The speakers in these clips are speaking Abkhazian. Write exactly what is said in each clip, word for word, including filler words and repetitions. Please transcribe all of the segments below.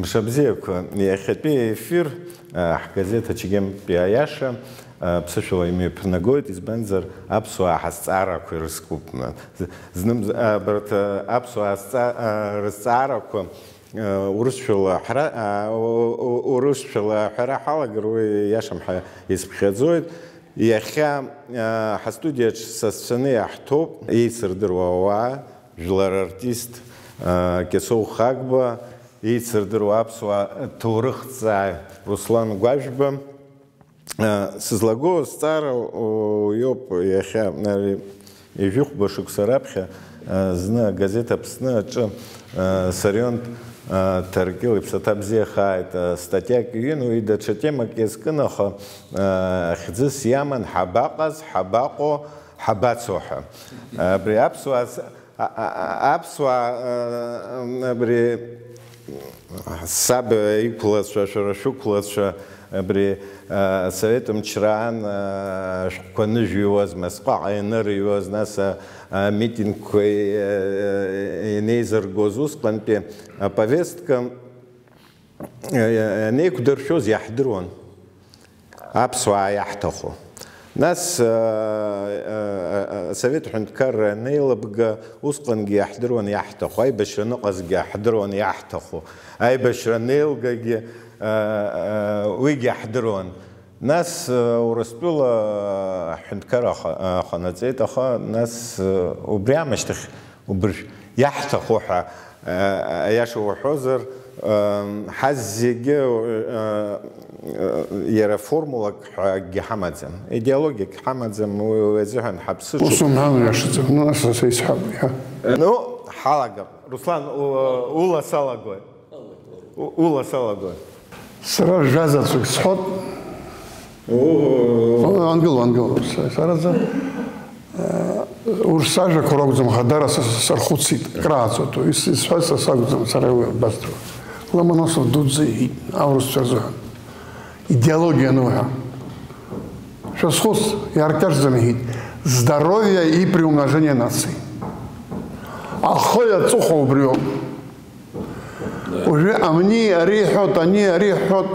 Шабзиақәа, иахьатәи аефир, а, ҳгазеҭ Ачегемтәи аиаша, а, ԥсышәала имҩаԥнагоит, избанзар, аԥсуаа ҳазҵаарақәа ирызкуп. З-, знымз-, а, абарҭ, а, аԥсуаа азҵа-, а, рызҵаарақәа, а, урысшәала ҳра-, а, у-, у-, урысшәала аҳәара ҳалагар, уи иашам ҳәа исыԥхьаӡоит. Иахьа, а, ҳастудиаҿ сасцәаны иаҳҭоуп, еицырдыруа ауаа, жәлар артист, а, Кьасоу Хагба, еицырдыруа аԥсуаа ҭоурыхҭҵааҩ Руслан Гәажәба. А, сызлаго азҵаара, о, иоуп иахьа, ари ҩажәихәба шықәса раԥхьа, а, зны агазеҭ Аԥсны аҿы, а, Сарион, а, Ҭаркьыл иԥсаҭа бзиахааит, а, статиак иҩын, уи даҽа темак иазкын, аха, а, хьӡыс иаман Ҳабаҟаз, ҳабаҟоу, ҳабацо ҳәа. Абри аԥсуаа с-, А-, а-, а-, аԥсуаа, э, абри саб иқәлацәа, шәара шәықәлацәа, абри, э, асовет мчраан, э, ашәҟәқәа ныжәҩуаз, Москваҟа ианырыҩуаз, нас, э, амитингқәа, э, э, инеизыргоз усҟантәи аповестка, э, э, анеиқәдыршәоз иаҳдыруан. Аԥсуаа иаҳҭаху. Нас, а, а, а, асовет ҳәынҭқарра анеилыбга, усҟангьы иаҳдыруан иаҳҭаху, аибашьра аныҟазгьы иаҳдыруан иаҳҭаху, аибашьра анеилгагьы, а, а, уигьы иаҳдыруан. Нас, а, Урыстәыла аҳәынҭқарра аха-, аҟанаҵеит, аха нас, а, убри аамышьҭахь Убыржә иаҳҭаху ҳәа, э, аиаша уҳәозар, э, ҳазегьы, э, э, иара формулак ҳәа акгьы ҳамаӡам. Идеологиак ҳамаӡам, уи, уи азыҳәан ҳаԥсы ус ҽуп. Умҳәан, иашаӡам, ну, нас са исҳәап, иҳәа. Ну, ҳалагап. Руслан, у-, ула салагои? У-, ула салагои? Сара жәа заҵәык сҳәот. О, ангыл, ангыл, с-, сараӡа, э, урыс ажәақәа ракәӡам, ха дара са, са, сархәыцит, крааҵоит, ис-, исҳәаз са сакәӡам, сара уи абасҭо. Ломоносов дуӡӡа иҳәит, аурысцәа рзыҳәан. Идеологиа ануҳәа. Шәазхәыц, иаркьаҿӡам иҳәит. Здоровье и приумножение нации. Ахы иаҵыхәа убриоуп. Уажәы ани ари иҳәот, ани ари иҳәот.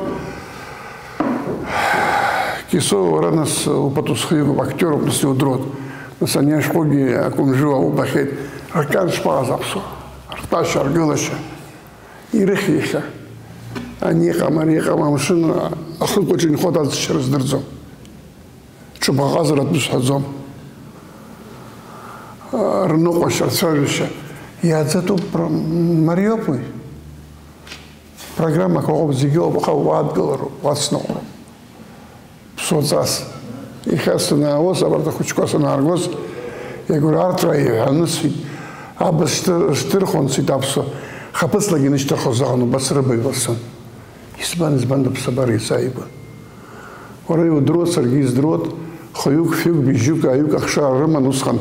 Кьысоу, уара нас упатусхҩык, актиоруп, нас иудыруеит. Нас ани ашәҟәгьы акәымжәы убахьеит. Ракьан шԥаҟаз аԥсуаа? Ртәашьа, ргылашьа. Ирыхь иахьа. Ани иҟам, ари иҟам, амшын ахықәаҿ инхоит, аӡәыр здырӡом. Ҽыбӷаҟазаратә бызҳәаӡом. Рныҟәашьа, рцәажәашьа иааӡатәуп, пр-, мариоуп уи. Программақәа ыҟоуп, зегьы ыҟоуп, аха уадгылароуп, уацныҟәароуп. Ԥсуаҵас. Иахьа санаауаз, абарҭ ахәыҷқәа санааргоз, иагәра арҭ иҳәаны сҳәит, абас шьҭыр-, шьҭырхуан сҳәит аԥсуа, хаԥыцлагьы инышьҭырхуаз аҟан убас рыбаҩ ласын. Избан, избан, аԥсабара изааигәан. Уара иудыруа, саргьы издыруа, хәҩык, фҩык, быжьҩык, ааҩык ахшара рыман усҟан.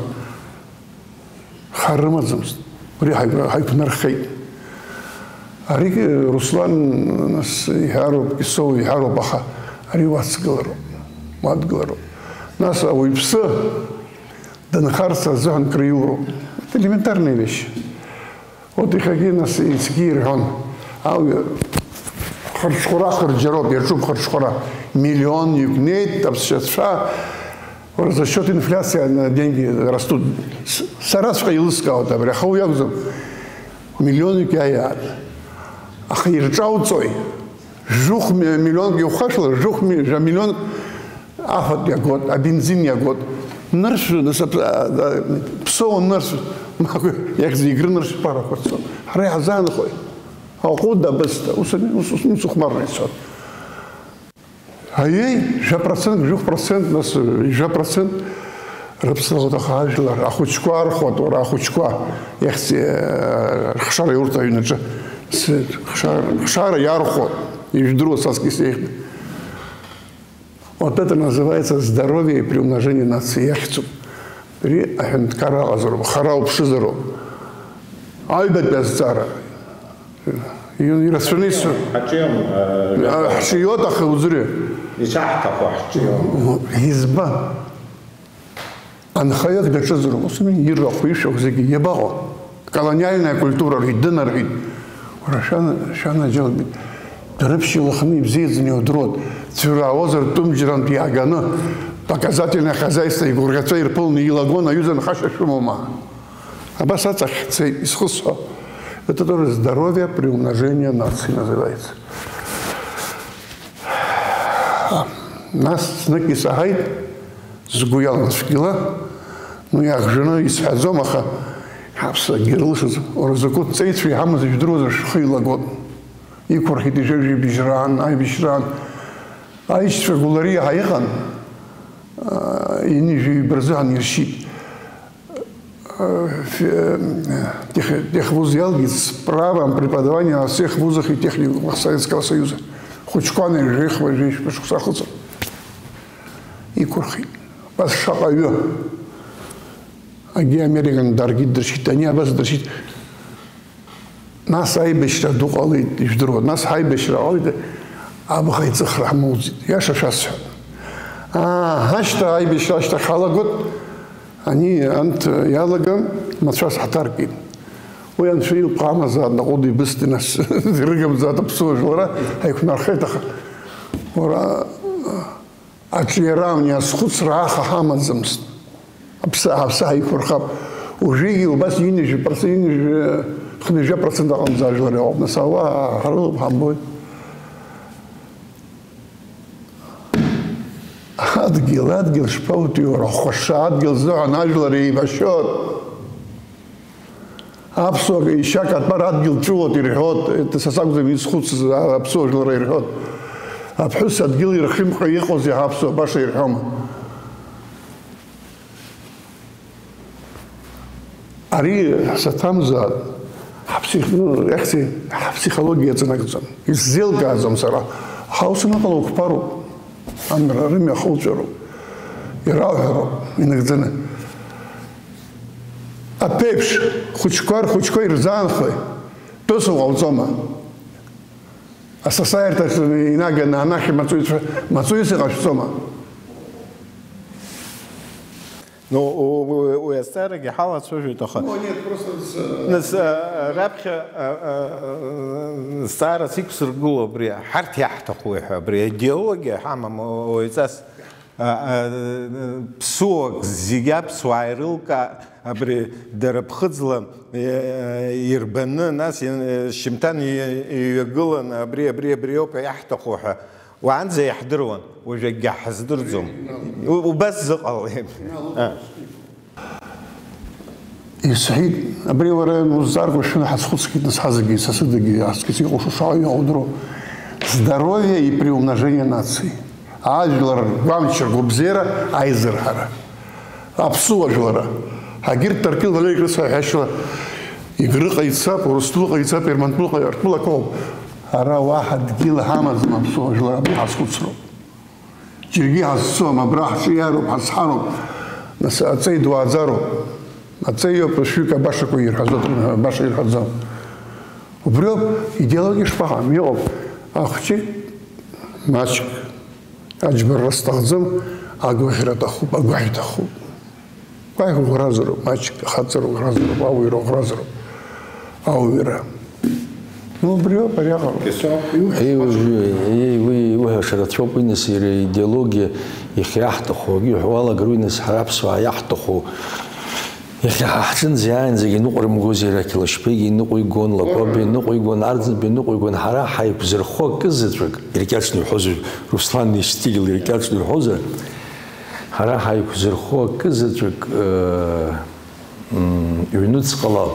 Хар рымаӡамызт. Уи ҳаиқә-, ҳаиқәнархеит. Ари, Руслан, нас, иҳәароуп, Кьысоу иҳәароуп, аха ари уацгылароуп, уадгылароуп. Нас ауаҩԥсы дынхарц азыҳәан кры иуроуп. Это элементарная вещь. Вот иахьагьы нас иҵегьы ирҳәон, ауаҩы хырҽхәара хырџьароуп, иаҿуп хырҽхәара. Миллионҩык неит, аԥсшьацәа, уара, за счет инфляции на деньги растут. С-, сараҵәҟьа еилыскаауеит абри, аха уи акәӡам. Миллионҩык иааиаат. Аха ирҿауҵои? Жәохә ми-, миллионк иухашәла, жәохә ми-, жәа миллионк афатә иагот, абензин иагот. Нырцә, нас, ап-, а, а, Ԥсоу нырцә, мап, иахьӡ Егры нырцә ԥарақәа цон. Ҳара иҳазаанхои? Аҟәыд, абысҭа, ус ами, ус, ус, ус ухәмарны ицот. Аиеи, жәа процент, жәохә процент, нас, жәа процент рыԥсрахоит, аха ажәлар, ахәыҷқәа архәот, уара, ахәыҷқәа, иахьц-, э, рхшара иурҭ аҩнаҿы. С-, хшара, хшара иархәот, ижәдыруа саскьыс еиӷьны. Вот это называется здоровье и приумножение нации, иахьӡуп. Ари аҳәынҭқарра аҟазароуп, хара уԥшызароуп. Аҩбатәи азҵаара. Ир-, ирацәаны исҳәо. Ҳаҿиом, э, а, ҳҿиоит, аха уӡырҩы. Ишаҳҭаху ҳҿиом. Избан? Анхаҩык даҿызароуп. Ус ами, ирахә, ишәахә зегьы иабаҟоу? Колониальная культура рҳәеит, дынарҳәеит. Уара шәан-, шәанаџьалбеит, Дәрыԥшь илыхны ибзиаӡаны иудыруан, цәыраауазар тәымџьарантә иааганы, показательное хозяйство игәырӷьацәа ирԥылны илагон, аҩыза нхашьа шәымоума? Абас аҵахь цеит исхысҳәо. Это тоже здоровье, приумножение нации называется. Нас знык исаҳаит, сгәы иалан цәгьала, ну, иаахжәаны исҳәаӡом, аха ҳаԥсадгьыл ирлашаӡом. Уара закәытә ҵеицәа иҳамаз ижәдыруазар шәхы илагон. Иқәырхит ижәеижәибжьраан, аибашьраан. Аишьцәа Гәлариа ҳәа иҟан, аа, ҩынҩажәи ҩба рзыҳәан иршьит. Э, фи-, э, тех-, техвуз иалгеит с правом преподавания во всех вузах и техникумах Советского Союза. Хәыҷқәан ҩажәи хәба, ҩажәи жәаба шықәса ахыҵын. Иқәырхит. Абас шаҟаҩы. Агьи Американ даргьы дыршьит, ани абас дыршьит. Нас аибашьра ду ҟалеит, ижәдыруа. Нас ҳаибашьра ҟалеит, абӷа иҵыхра ҳмоуӡеит. Иаша шәасҳәап. Аа, ҳашьҭа аибашьра ашьҭахь ҳалагот, ани анҭ иалаган, мацәаз ҳаҭаркит. Уи анцәа илԥха амазаат, наҟ удибысти нас, ирыгымзаат аԥсуа жәлара, ҳаиқәнархеит, аха уара, аҿиара амни азхәыцра аха ҳамаӡамызт. Аԥсы, аԥсы ҳаиқәырхап. Уажәыгьы убас ҩынҩажәи процент, ҩынҩажәи хынҩажәа процент аҟынӡа ажәлар иҟоуп. Нас ауаа ҳрылоуп, ҳамбои. Адгьыл, адгьыл шԥаутәи уара? Хәаша адгьыл зыҳәан ажәлар еибашьот. Аԥсуа ишьа катәар адгьыл ҵәыуоит ирҳәоит, это са сакәӡам изхәыцыз, а-, аԥсуа жәлар ирҳәоит. Аԥҳәыс адгьыл ирхымҟьо иҟоузеи ҳәа аԥсуа баша ирҳәома? Ари саҭамзаат, ҳаԥсих-, ну, иахьӡи, ҳаԥсихологиа аҿы нагӡам, исзеилкааӡом сара. Аха ус аныҟало уқәԥароуп. Амра рымҩа ахуҵәароуп, ираҳәароуп инагӡаны. Аԥеиԥш, хәыҷқәа рхәыҷқәа ирзаанхои? Тәыс уҟауҵома? Асасааирҭаҿы инаганы анахь маҵуҩцәа, маҵуҩыс иҟашәҵома? Ну, у-, у-, уи азҵаарагьы ҳалацәажәоит, аха Ну, нет, просто с-, нас, а, раԥхьа, а, а, а, зҵаарас иқәсыргыло абри, ҳарҭ иаҳҭахуи ҳәа, абри идеологиа ҳамам уаҩҵас, а, а, ԥсуак зегьы аԥсуаа ирылка, абри дара ԥхыӡла, э, ирбаны, нас, э, шьымҭан и-, иҩагылан, абри, абри, абриоуп иаҳҭаху ҳәа. Уаанӡа иаҳдыруан, уажә акгьы ҳаздырӡом. У-, убас зыҟалеи? А. Исҳәеит, абри уара узҵааргәышьаны ҳазхәыцхьеит, нас ҳазегьы, са сыдагьы, аскьыс иҟоу шаҟа иҟоу удыруа. Здоровье и приумножение нации. Ажәлар ргәамч, ргәабзиара, аизырҳара. Аԥсуа жәлара. Ҳагьырҭ Ҭаркьыл Валери Крысҭа ҳәашьала Егрыҟа ицап, Урыстәылаҟа ицап, Ермантәылаҟа, Артәылаҟа ауп. Ара уаҳа дгьыл ҳамаӡам аԥсуа жәлар, абри ҳазхәыцроуп. Џьаргьы ҳазцом, абра ҳҿы иаароуп, ҳазҳароуп. Нас аҵеи ду ааӡароуп. Аҵеи иоуп, шәҩык абашақәа ирҳәазоуп, баша ирҳәаӡом. Убриоуп, идеологиа шԥаҟам, иҟоуп. Ахәҷы маҷк аџьбарра сҭахӡам, агәаӷьра аҭахуп, агәаҳәа иҭахуп. Гәаӷь уӷразароуп, маҷк хаҵара уӷразароуп, ауаҩра уӷразароуп, ауаҩра. Ну, убриоуп ариаҟара. Ус ауп, иуҳәо. Еи, уи, еи, уи, уи иуҳәаша рацәоуп, уи нас иара идеологиа иахьа иаҳҭаху, акгьы иҳәо алагар, уи нас ҳара аԥсуаа иаҳҭаху. Иахьа ҳа ҳҿынӡа иааин зегьы иныҟәрымгозеи, Рақьлашьбегьы иныҟәигон, Лакоба иныҟәигон, Арӡынба иныҟәигон, ҳара ҳаиқәзырхо акы заҵәык, иркьаҿны иҳәозар, Руслан истиль иркьаҿны иҳәозар, ҳара ҳаиқәзырхо акы заҵәык, э, м, ҩнуҵҟала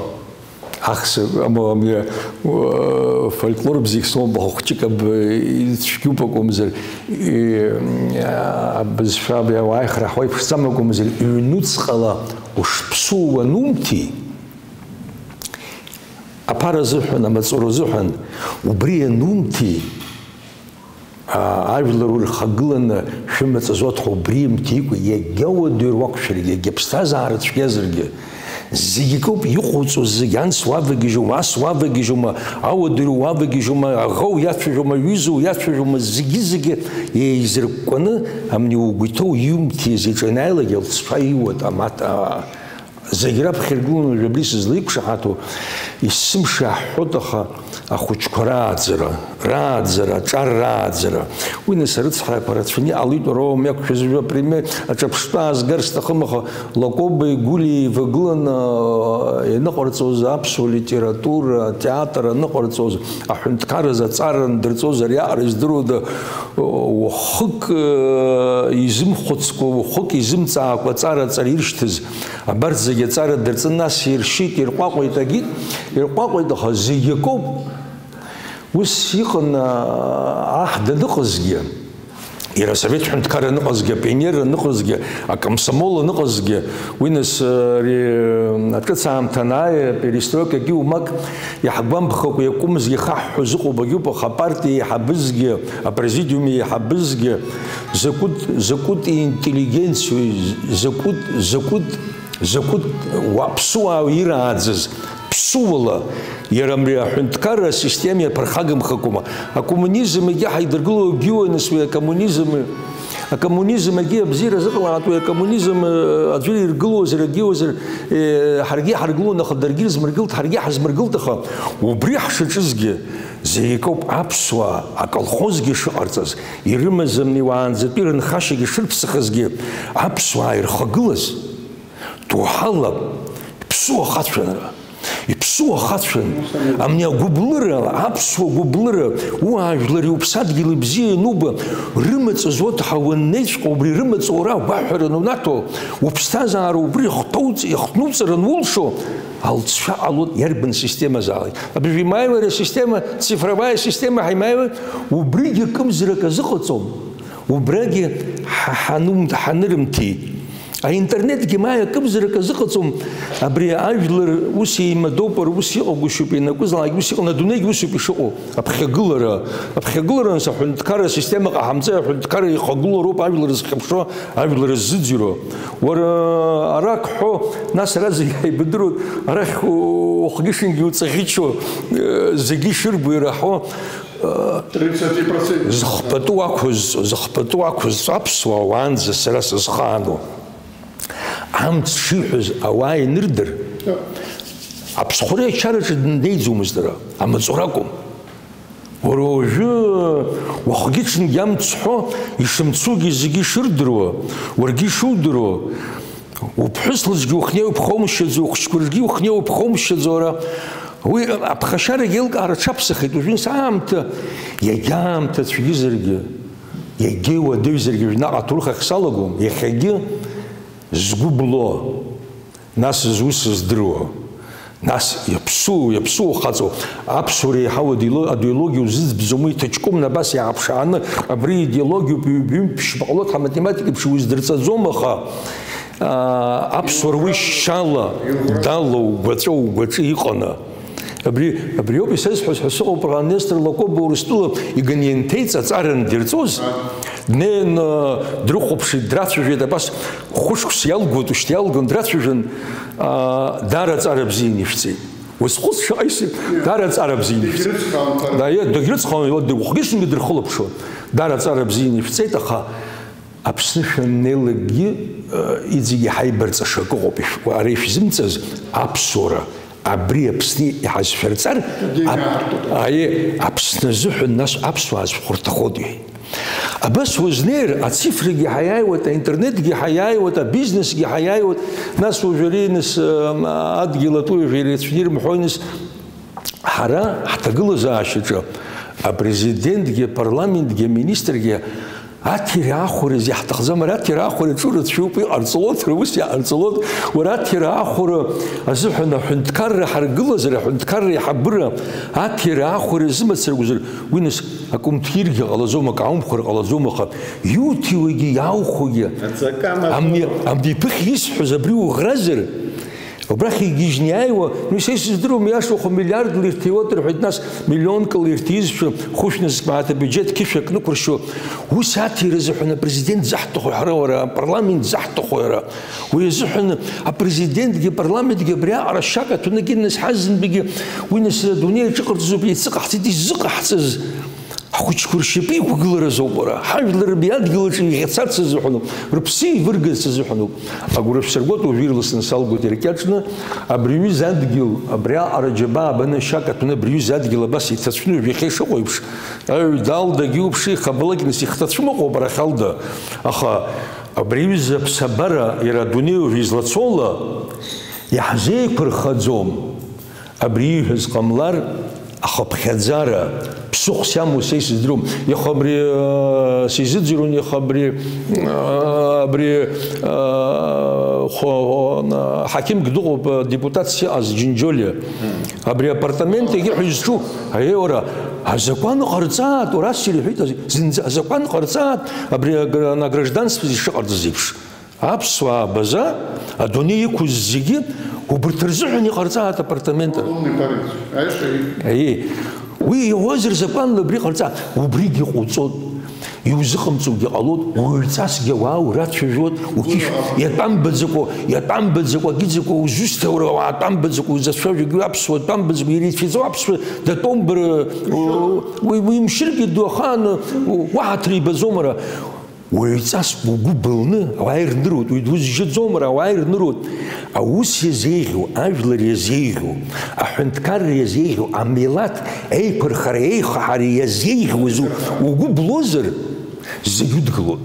ахса, ам-, ам-, э, фольклор бзиахь соумбаха, хәҷык аб-, ицәгьоуп акәымзар, и-, м, абызшәа аб-, ауааихра ҳуеиԥшӡам акәымзар, ҩнуҵҟала ушԥсуо уанумҭи, аԥара азыҳәан, амаҵура азыҳәан, убри ианумҭи, аа, ажәлар урхагыланы шәымаҵ азоҭ ҳәа убри имҭеикәа, иагьа уадаҩыр уақәшәаргьы, иагьа ԥсҭазаара цәгьазаргьы, зегьы акоуп иҟауҵо зегь, анс уавагьежьума, ас уавагьежьума, ауадаҩра уавагьежьума, аӷа уиацәажәома, аҩыза уиацәажәома, зегьы-зегьы еизыркәкәаны, амни угәы иҭоу иумҭиз иҿы анааилак, лҵшәа иуат, амаҭ, аа, Зегь раԥхьа иргыланы уажә абри сызлеиқәшаҳаҭу, есымша иаҳҳәоит, аха Ахәыҷқәа рааӡара, рааӡара, аҿар рааӡара. Уи нас арыцҳарақәа рацәаны иҟалеит, уара уамҩақәшәаз, уажәы апринципиал аҿырԥштәы аазгар сҭахым, аха Лакоба, Гәлиа еивагыланы, э, ианыҟарҵоз аԥсуа литература, атеатр аныҟарҵоз, аҳәынҭқарразы аҵара андырҵоз, ариаҟара издыруада, уахык, э, изымхәыцкәа, уахык изымҵаакәа аҵара-ҵара иршьҭыз, абарҭ зегьы аҵара дырҵан, нас иршьит, ирҟәаҟәеит, агит, ирҟәаҟәеит, аха зегь акоуп. Ус иҟан, аа, аҳ даныҟазгьы, иара асовет ҳәынҭқарра аныҟазгьы, апионерра аныҟазгьы, акомсомол аныҟазгьы, уи нас, ари, аҿыц аамҭа анааи, аперестройкагьы умак иаҳгәамԥхакәа иакәымзгьы ихаҳҳәоз ыҟоуп, агьуп, аха апартиа еиҳабызгьы, апрезидиум еиҳабызгьы, закәытә, закәытә интеллигенциои, закәытә, закәытә Закәытә уа-, ԥсуаа ирааӡаз, ԥсуала, иара абри аҳәынҭқарра асистема иаԥырхагамхакәама? Акоммунизм егьи ҳаидыргыло егьиуаныс уи акоммунизм, акоммунизм егьи абзиара зыҟалаатәу акоммунизм, э, аӡәыр иргылозар егьиуазар, э, ҳаргьы иҳаргылон, аха даргьы ирзмыргылт, ҳаргьы ҳазмыргылт, аха убри ҳшаҿызгьы, зегь акоуп аԥсуаа, аколхозгьы шыҟарҵаз, ирымазымни уаанӡатәи рынхашьагьы шырԥсахазгьы, аԥсуаа ирхагылаз, Доуҳала иԥсу ахацәанра, иԥсу ахацәан, амни агәыблыра, аԥсуа гәыблыра, уаажәлари уԥсадгьыли бзиа иануба, рымаҵ зуа дҳауан неиҵәҟьа убри рымаҵ уара агәаҳәара нунаҭо, уԥсҭазаара убри ихҭоуҵ-, ихҭнуҵаран улшо, алҵшәа ҟалоит иарбан системазаалак. Абыржә имааиуа ари асистема, цифровая система ҳаимааиуа, убригьы акымзарак азыҟаҵом, убрагьы ҳа-, ҳанум-, ҳанырымҭеит. Аинтернетгьы маи акымзарак азыҟаҵом, абри ажәлар ус еимадоуп, уара ус иҟагәышьоуп, ианакәызаалак ус иҟан, адунеигь усоуп ишыҟоу. Аԥхьагылара, аԥхьагылара анс аҳәынҭқарра асистема ҟаҳамҵеи, аҳәынҭқарра ихагылароуп ажәлар зхьыԥшуа, ажәлар ззыӡырҩуа. Уара ара ак ҳәо, нас ара зегь ҳаибадыруеит, арахь уахгьы-ҽынгьы уҵаӷьычо, э, зегьы ишырбо ираҳо, Тридцать процентов. Зыхԥатәы уақәызҵо, зыхԥатәы уақәызҵо аԥсуаа уаанӡа сара сызхаану. Амц шиҳәоз ауаа инырдыр, аԥсхәреи ачараҿы дындеиӡомызт дара, амаҵура акәым. Уара уажәы уахгьы-ҽынгьы амц ҳәо, ишымцугьы зегьы ишырдыруа, уаргьы ишудыруа, уԥҳәыс лыцәгьа ухнеи уԥхоумшьаӡо, ухәыҷқәа рҿгьы ухнеи уԥхоумшьаӡо, ара уи аԥхашьарагьы еилкаара аҽаԥсахит, уажәы нас аамҭа, иагьа аамҭа цәгьызаргьы, иагьа иуадаҩзаргьы, уажәы наҟ аҭоурых ахь салагом, иахьагьы згәы бло, нас зус здыруа, нас иаԥсу, иаԥсу ухаҵоу, аԥсуара еиҳау адило-, адиологиа узыӡбӡом, уи иҭаҷкәымны абас иааԥшааны, абри идеологиоуп, ҩбаҩ ԥшьба ҟалоит, ҳаматематика еиԥш уздырҵаӡом, аха, аа, аԥсуара уи шьала дала угәаҵәа угәаҿы иҟаны. Абри, абриоуп исазҳәаз ҳәа сыҟоуп, аха Нестор Лакоба Урыстәыла иганы ианҭеиҵа, аҵара андирҵоз, днеины дрыхәаԥшит, драцәажәеит, абас хәышықәса иалгоит, ушьҭа иалгон, драцәажәон, аа, даара аҵара бзианы ишәҵеит. Уазхәыц шаҟа исеип, даара аҵара бзианы ишәҵеит. Дагьрыцхраауан, ҭара. Да, иа-, дагьрыцхраауан, иа-, дыгәхгьы-ҽынгьы дырхылаԥшуан. Даара аҵара бзианы ишәҵеит, аха Аԥсны шәаннеилакгьы, э, иҵегь иаҳа ибарҵаша акы ыҟоуп, ишәку, ара ишәзымҵаз аԥсуара, абри Аԥсны иҳазшәырҵар, Адунеи ап-, аартуп. Аиеи, Аԥсны азыҳәан нас аԥсуаа зхәарҭахода, иҳәеит. Абас узнеир, ацифрагьы ҳаиааиуеит, аинтернетгьы ҳаиааиуеит, абизнесгьы ҳаиааиуеит, нас уажәы ари нас, э, адгьыл атәы уажәы ирацәаны ирымҳәои нас, ҳара ҳҭагылазаашьаҿы апрезидентгьы, апарламентгьы, аминистргьы аҭира-аахәара зиаҳҭахӡам, ара аҭира-аахәара аҿы рацәоуп, иҟарҵалоит, ара ус иҟарҵалоит, уара аҭира-аахәара азыҳәан аҳәынҭқарра ҳаргылазар, аҳәынҭқарра еиҳабыра аҭира-аахәара изымацар акәзар, уи нас акы умҭиргьы ҟалаӡом, акы ааумхәар ҟалаӡом, аха иуҭиуагьы иааухәогьы, Аҵакы амаҵура. Амни, амни ԥыхьа исҳәоз абри уӷразар, Убрахь игьежьны иааиуа, ну, са исыздыруам, иашахо миллиардла ирҭиуеит рҳәеит, нас миллионкала ирҭиизшәа, хәышә нызқь мааҭ абиуџьеҭ қьышәак нықәыршьуа, ус аҭира азыҳәан апрезидент дзаҳҭаху ҳара уара, апарламент дзаҳҭаху иара. Уи азыҳәан апрезидентгьы апарламентгьы абри аҟара ашьа каҭәаны акы иназҳаз зынтәыгьы, уи нас адунеи аҿы иҟарҵозуп, еицыҟаҳҵеит, изыҟаҳҵаз. Ҳхәыҷқәа ршьапы иқәгыларазоуп уара. Ҳажәлар рыдгьыл аҿы иӷьацарц азыҳәаноуп, рыԥсы еивыргарц азыҳәаноуп. Агәра шәсыргоит, уажәы ирласны салгоит иара кьаҿны, абри аҩыза адгьыл, абри аҟара џьабаа баны ашьа каҭәаны абри аҩыза адгьыл абас иҭацәны уажә иахьа ишыҟоу еиԥш, аҩ, далдагьы уԥши, ихабалакь нас ихҭацәым ыҟоуп арахь алда. Аха абри аҩыза аԥсабара иара адунеи уажә излацола иаҳзеиқәырхаӡом. Абри ииҳәаз ҟамлар, ахыԥхьаӡара, ԥсыхәс иамоу са исыздыруам. Иаха абри, э, сизыӡырҩуан, иаха абри, э, абри, э, хо-, хо-, ҳақьымк дыҟоуп, э, депутатс иҟаз Џьынџьолиа. Абри апартамент егьи ҳәа изҿу, аиеи, уара, азакәан ҟарҵааит, уара, ас иҳәеит, зынӡа азакәан ҟарҵааит, абри агра-, агражданство ишыҟарҵаз еиԥш. Аԥсуаа абаза, адунеи иқәыз зегьы, убарҭ рзыҳәан иҟарҵааит апартамент. Полный порядок. Аиеи. Уи иуазар закәанла абри ҟарҵа, убригьы ҟауҵот, иузыҟамҵогьы ҟалот, уаҩҵасгьы ауаа урацәажәот, уқьышә иатәамбаӡакәа, иатәамбаӡакәа, акгьы-ӡакәа узусҭа уара, уаатәамбаӡакәа узацәажәогьы аԥсуа, атәамбаӡакәа иреицәаӡоу аԥсуа датәоумбар, уи, уи мшьыргьы ду ахаан, уаҳа ҭыр ибаӡом ара. Уаҩҵас угәы былны, ауаа ирныруеит, уи дузжьаӡом, ара ауаа ирныруеит. Аус иазеиӷьу, ажәлар иазеиӷьу, аҳәынҭқарра иазеиӷьу, амилаҭ еиқәырхара, еихаҳара иазеиӷьуаз у-, угәы блозар, зегь удгылоит.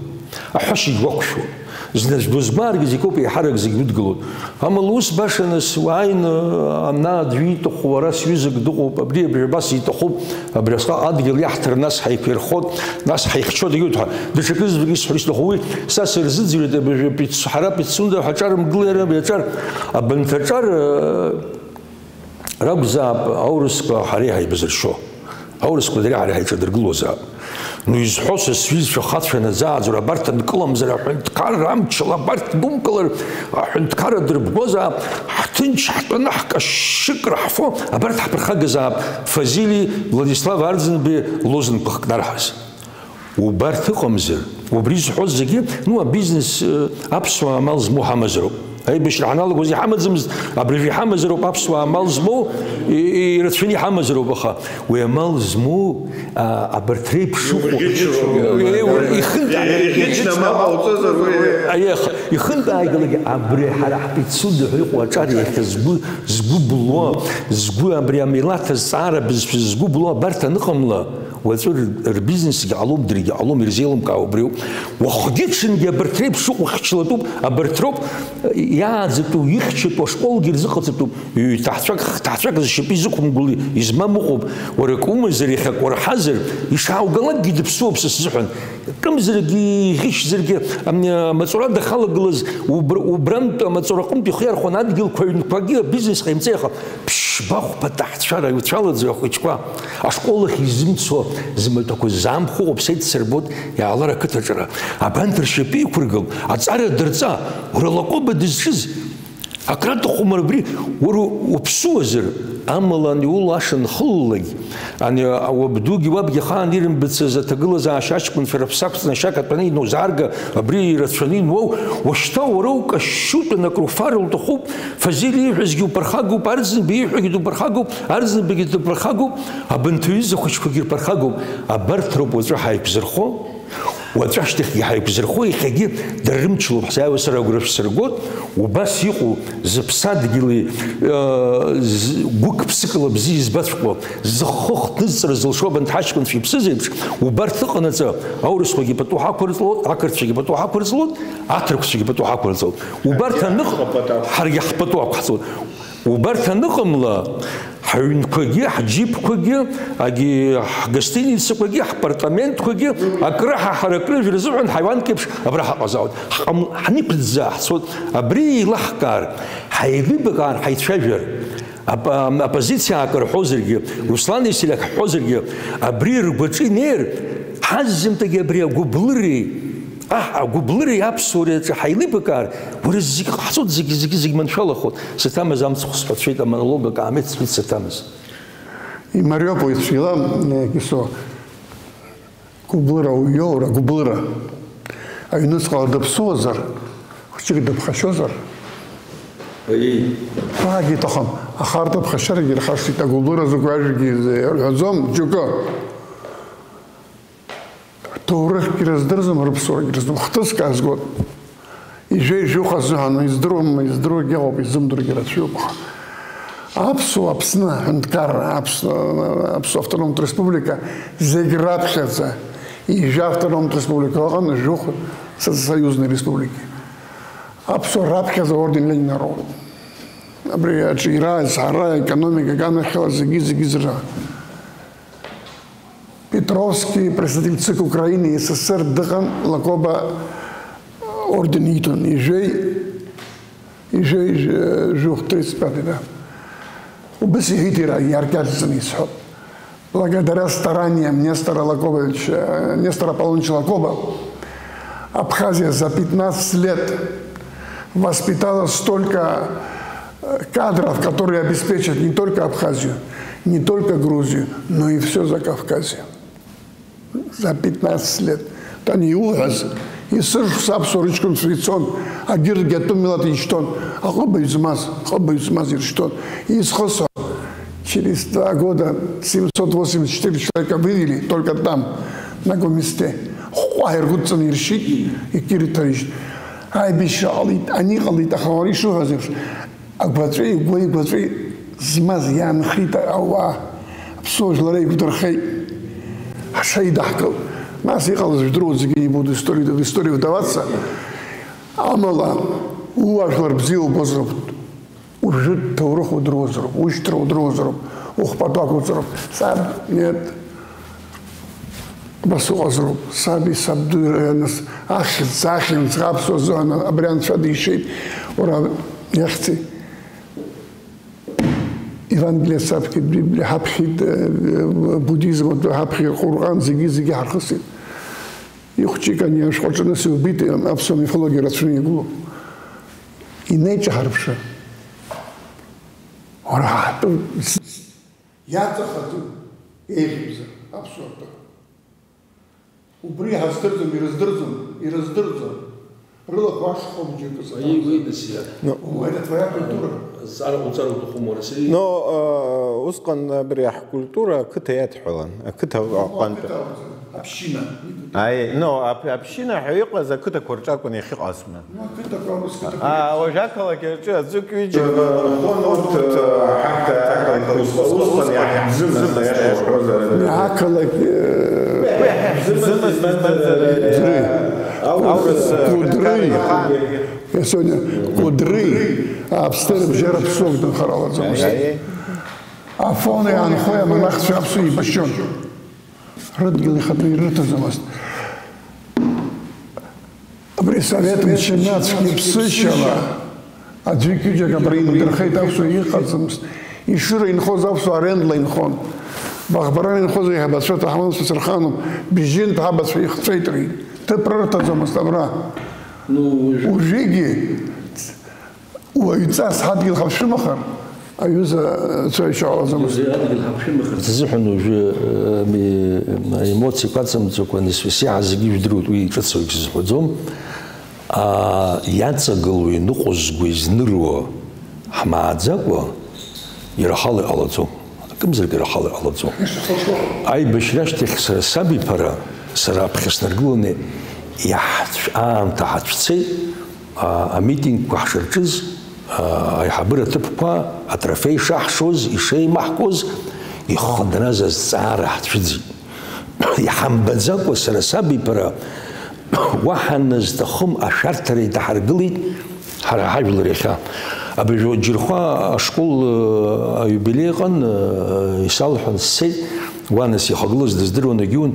Аҳәашьагь уақәшәоит. Зны аӡә дузгәааргьы зегь ауп, еиҳарак зегь удгылоит. Амала ус баша нас уааины, ана аӡәы ииҭаху, ара сҩызак дыҟоуп, абри, абри абас иҭахуп, абри асҟак адгьыл иаҳҭар, нас ҳаиқәирхот, нас ҳаихьчот, егьут ҳәа. Даҽакы зегьы исҳәар исҭаху уи, са сырзыӡырҩуеит, абыржәы пицу-, ҳара Пицунда ҳаҿар мгылара, абри аҿар, абанҭ аҿар, э, ракәзаап аурысқәа ҳара иҳаибазыршьо. Аурысқәа дареи ҳареи ҳаиҿадыргылозаап. Ну, изҳәо са сҩызцәа хацәа наӡааӡара, абарҭ анкыламзар, аҳәынҭқарра амчала абарҭ думкылар, аҳәынҭқарра дырбгозаап, ҳҭынч ҳтәаны ҳкашьшьыкра ҳфо, абарҭ ҳԥырхагазаап Фазили Владислав Арӡынбеи лозунгқәа хкнарҳаз. Убарҭ ыҟамзар, убри зҳәоз зегьы, ну, абизнес, э, аԥсуаа амал змоу ҳамазароуп. Аибашьра ҳаналагоз иҳамаӡамызт, абыржәы иҳамазароуп, аԥсуаа амал змоу, и-, и-, ирацәаны иҳамазароуп, аха уи амал змоу, а, абарҭ реиԥш ыҟоу, Иургьычроуп. Уи, уи, ихынтә-, Иургьычны амал ҟауҵозар, уи. Аиех, ихынтә ааигалагьы абри ҳара ҳпицунда ҳәа иҟоу аҿар иахьа згәы, згәы былуа, згәы абри амилаҭ азҵаара бызшәа згәы былуа абарҭ аныҟамла, уаҵәы р-, рбизнесгьы ҟалом, даргьы ҟалом, ирзеилымкаауа убриоуп. Уахгьы-ҽынгьы абарҭ реиԥш ыҟоу хьчалатәуп, абарҭ роуп, э, иааӡатәу, ихьчатәу ашколгьы рзыҟаҵатәуп. Ҩ-, ҭаацәак, ҭаацәак зшьапы изықәымгыло измам ыҟоуп. Уара акы умазар, иахьак уарҳазар, ишааугалакгьы дыԥсуоуп са сзыҳәан. Кымзаргьы, иӷьычзаргьы, ам-, амаҵура дахалагылаз убр-, убрантә амаҵураҟынтә ихы иархәаны адгьылқәа, аҩнқәагьы, абизнес ҟаимҵеи, аха Ԥшьба-хәба аҭаацәара иуцәалаӡои ахәыҷқәа? Ашкол ахь изымцо зымаҭәақәа ззаамхәо уаԥсеит сырбот, иаалар ақыҭаҿара. Абанҭ ршьапы иқәыргыл, аҵара дырҵа, уара Лакоба дызҿыз. Акраҭахума абри, уара уаԥсуазар? Амала ани улаша нхыллак, ани уабдугьы уабгьы ахаан ирымбацыз аҭагылазаашьа аҷкәын шәара шәсакәҵаны ашьа каҭәаны инузаарга, абри ирацәаны инуоу, уашьҭа уара укашьшьутәын акруфар лҭахуп. Фазиль ииҳәазгьы уԥырхагоуп, Арӡынба ииҳәогьы дуԥырхагоуп, Арӡынбагьы дуԥырхагоуп, абанҭ аҩыза хәыҷқәагьы рԥырхагоуп. Абарҭ роуп уаҵәы ҳаиқәзырхо, уаҵәы ашьҭахьгьы ҳаиқәзырхо, иахьагьы дара рымчалоуп ҳзааиуа, сара агәра шәсыргоит, убас иҟоу зыԥсадгьыли, э, з-, гәык-ԥсыкала бзиа избаҵәҟьо, зыххых днызҵра зылшо абанҭ ҳаҷкәынцәа иԥсыз еиԥш, убарҭ ыҟанаҵы, аурысқәагьы пату ҳақәырҵлоит, ақырҭцәагьы пату ҳақәырҵлоит, аҭырқәцәагьы пату ҳақәырҵоит. Убарҭ аныҟ-, ҳаргьы ҳпату ақәҳҵоит. Убарҭ аныҟамла, ҳаҩнқәагьы, ҳџьыпқәагьы, агьи ҳгостиницақәагьы, ҳапартаментқәагьы, акрыҳа ҳара акрыжә рзыҳәан ҳаиуанк еиԥш абра ҳаҟазаауеит. Ҳҟам-, ҳниԥыӡаа ҳцоит. Абри еилаҳкаар, ҳаилибакаар, ҳаицәажәар. Ап-, ам-, оппозициа акы рҳәозаргьы, Руслан Исилиак ҳҳәозаргьы, абри ргәаҿы инеир, ҳаззымтәагьы абри агәыблыреи, аҳ, агәыблыреи аԥсуареи аҿы ҳаилибакаар, уара зегь ҟаҳҵоит, зегь, зегь, зегь маншәалахоит. Саҭамыз амцхә сҳәацәеит, амонолог акаамеҭ сҳәеит саҭамыз. Имариоуп уи цәгьала, э, Кьысо. Гәыблыра уиоура, гәыблыра. Аҩныҵҟала дыԥсуазар, хәыҷык дыԥхашьозар? Аиеи. Ҳәаагьы иҭахым, аха арҭ аԥхашьарагьы ирхашҭит, агәыблыра закәи ажәагьы рҳәаӡом, џьоукы. Рҭоурыхгьы рыздырӡом, рыԥсуарагьы рыздырӡом. Хҭыск аазгоит. Ижәеи жәохә азыҳәан, издыруам, издыруагьы ыҟоуп, изымдыргьы рацәоуп, аха аԥсуа Аԥсны аҳәынҭқарра, аԥсуа, аԥсуа автономтә республика зегь раԥхьаӡа, ижәа автономтә республика ыҟан, жәохә союзный республика. Аԥсуа раԥхьаӡа орден Ленина роуп. Абри аҿиара, азҳара, аекономика, аганахьала зегьы, зегьы зра. Петровский, представитель ЦИК Украины, СССР дыҟан, Лакоба орден ииҭон, ижәеи, ижәеи, ижә-, жәохә, тридцать пятый, да. Убас иҳәеит иара, иаркьаҿӡаны исҳәап. Благодаря стараниям Нестора Лаковича, э, Нестора Аполлоновича Лакоба, Абхазия за пятнадцать лет воспитала столько, э, кадров, которые обеспечат не только Абхазию, не только Грузию, но и всё Закавказье. За пятнадцать лет. Ани иуҳәаз, есышықәса аԥсуа рыҷкәынцәа ицон, агьыргьы атәым милаҭ ишьҭон, аҟыбаҩ змаз, аҟыбаҩ змаз иршьҭон. Изхысҳәо, через два года семьсот восемьдесят четыре человека вывели, только там, на Гумисте. Хәҟәа иргәыдҵаны иршьит, егьырҭ рышьҭ. Аибашьра ҟалеит, ани ҟалеит, аха уара ишуҳәаз еиԥш, агәаҵәеи, игәеи, игәаҵәеи змаз иаанхеит ауаа. Аԥсуа жәлар еиқәдырхеит. Ҳшеидаҳкыл. Нас иҟалаз жәдыруеит зегьы ибоит, история, в историю вдаваться. Амала, ууаажәлар бзиа убозароуп. Ужәытә ҭоурых удыруазароуп, ушьҭра удыруазароуп, ухәпатәы ақәуҵароуп. Саб, нет. Убас уҟазароуп. Саби сабду ирыҩныс, ахьӡ, ахьымӡӷ аԥсуа азыҳәан абри анцәа дишеит. Уара иахьӡи? Евангелие саԥхьеит, Библиа ҳаԥхьеит, э, буддизм атәы ҳаԥхьеит, Ҟурҟан, зегьы, зегьы ҳархысит. Ихәҷык ани ашәҟәаҿы нас иубеит, аԥсуа мифологиа рацәаны игылоуп. Инеиҿаҳарԥшы. Уара ҳтәы иаҵахаӡом еиӷьымзар аԥсуа ртәы. Убри ҳаздырӡом, ирыздырӡом, ирыздырӡом. Рылақәа ашхом џьоукы. Уаҩы игәеидасиа. Ну. Уи, это твоя культура. Зҵаара уҵар уҭахума, уара, Сергеи? Но, э, усҟан абри ҳкультура ақыҭа иадҳәалан, ақыҭа аҟынтә. Община. Аи, но, ап-, община ҳәа иҟаз ақыҭақәа рҿы акәын иахьыҟазма. Ну, ақыҭақәа, ус қыҭақәа. А, уажә ақалақь аҿы аӡәык ҩыџьа. Э, хон урҭ, э, ҳарҭ ақалақь ус, усҟан иаҳбзымызт, аиаша уҳәозар. Ақалақь, э, Ӡры. Аурыс, э, Кәыдры. Я сегодня Кәыдры, Аԥсны рыбжьара ԥсуак дынхар ҟалаӡомызт. Афон иаанхои амонахцәа аԥсуа еибашьцәон. Рыдгьыл ихатәы ирырҭаӡомызт. Абри Совет мчы нацәк иԥсышьала аӡәы икьыџьак абра индырхеит, аԥсуа иҟаӡамызт. Ешыра инхоз аԥсуа арендла инхон. Баӷбаран инхоз аиҳабацәа ҭаҳмадцәа сырханоуп, бжьынтә ҳабацәа ихҵәеит, рҳәеит. Ҭыԥ рырҭаӡомызт абра. Ну, уажәы- Уажәыгьы уаҩҵас ҳадгьыл ҳаԥшәымахар, аҩыза цәа ишьаҟалаӡомызт. Уажәы адгьыл ҳаԥшәымахар. Сзыҳәан уажәы, э, ми-, аемоциақәа аҵамӡакәа анисвысиаҳа зегьы ижәдыруеит, уи ҿыц акгьы сызҳәаӡом. А, иаҵагылоу, иныҟәызго, изныруа ҳмааӡакәа, иара ҳала иҟалаӡом. Акымзарак иара ҳала иҟалаӡом. Аибашьра ашьҭахь сара сабиԥара, сара аԥхьа снаргыланы иаҳцә-, аамҭа ҳацәцеит, а, амитингқәа ҳшырҿыз, а, аиҳабыра ҭыԥқәа, атрофеи шаҳшоз, ишеимаҳкуаз, ихыдназ азҵаара ҳцәыӡит. Иҳамбаӡакәа сара сабиԥара уаҳа назҭахым ашәарҭара идаҳаргылеит ҳара ҳажәлар иахьа. Абыржәы Џьырхәа ашкол, э, аиубилеи ыҟан, э, исалҳәан сцеит, уа нас ихагылаз дыздыруан, егьиун,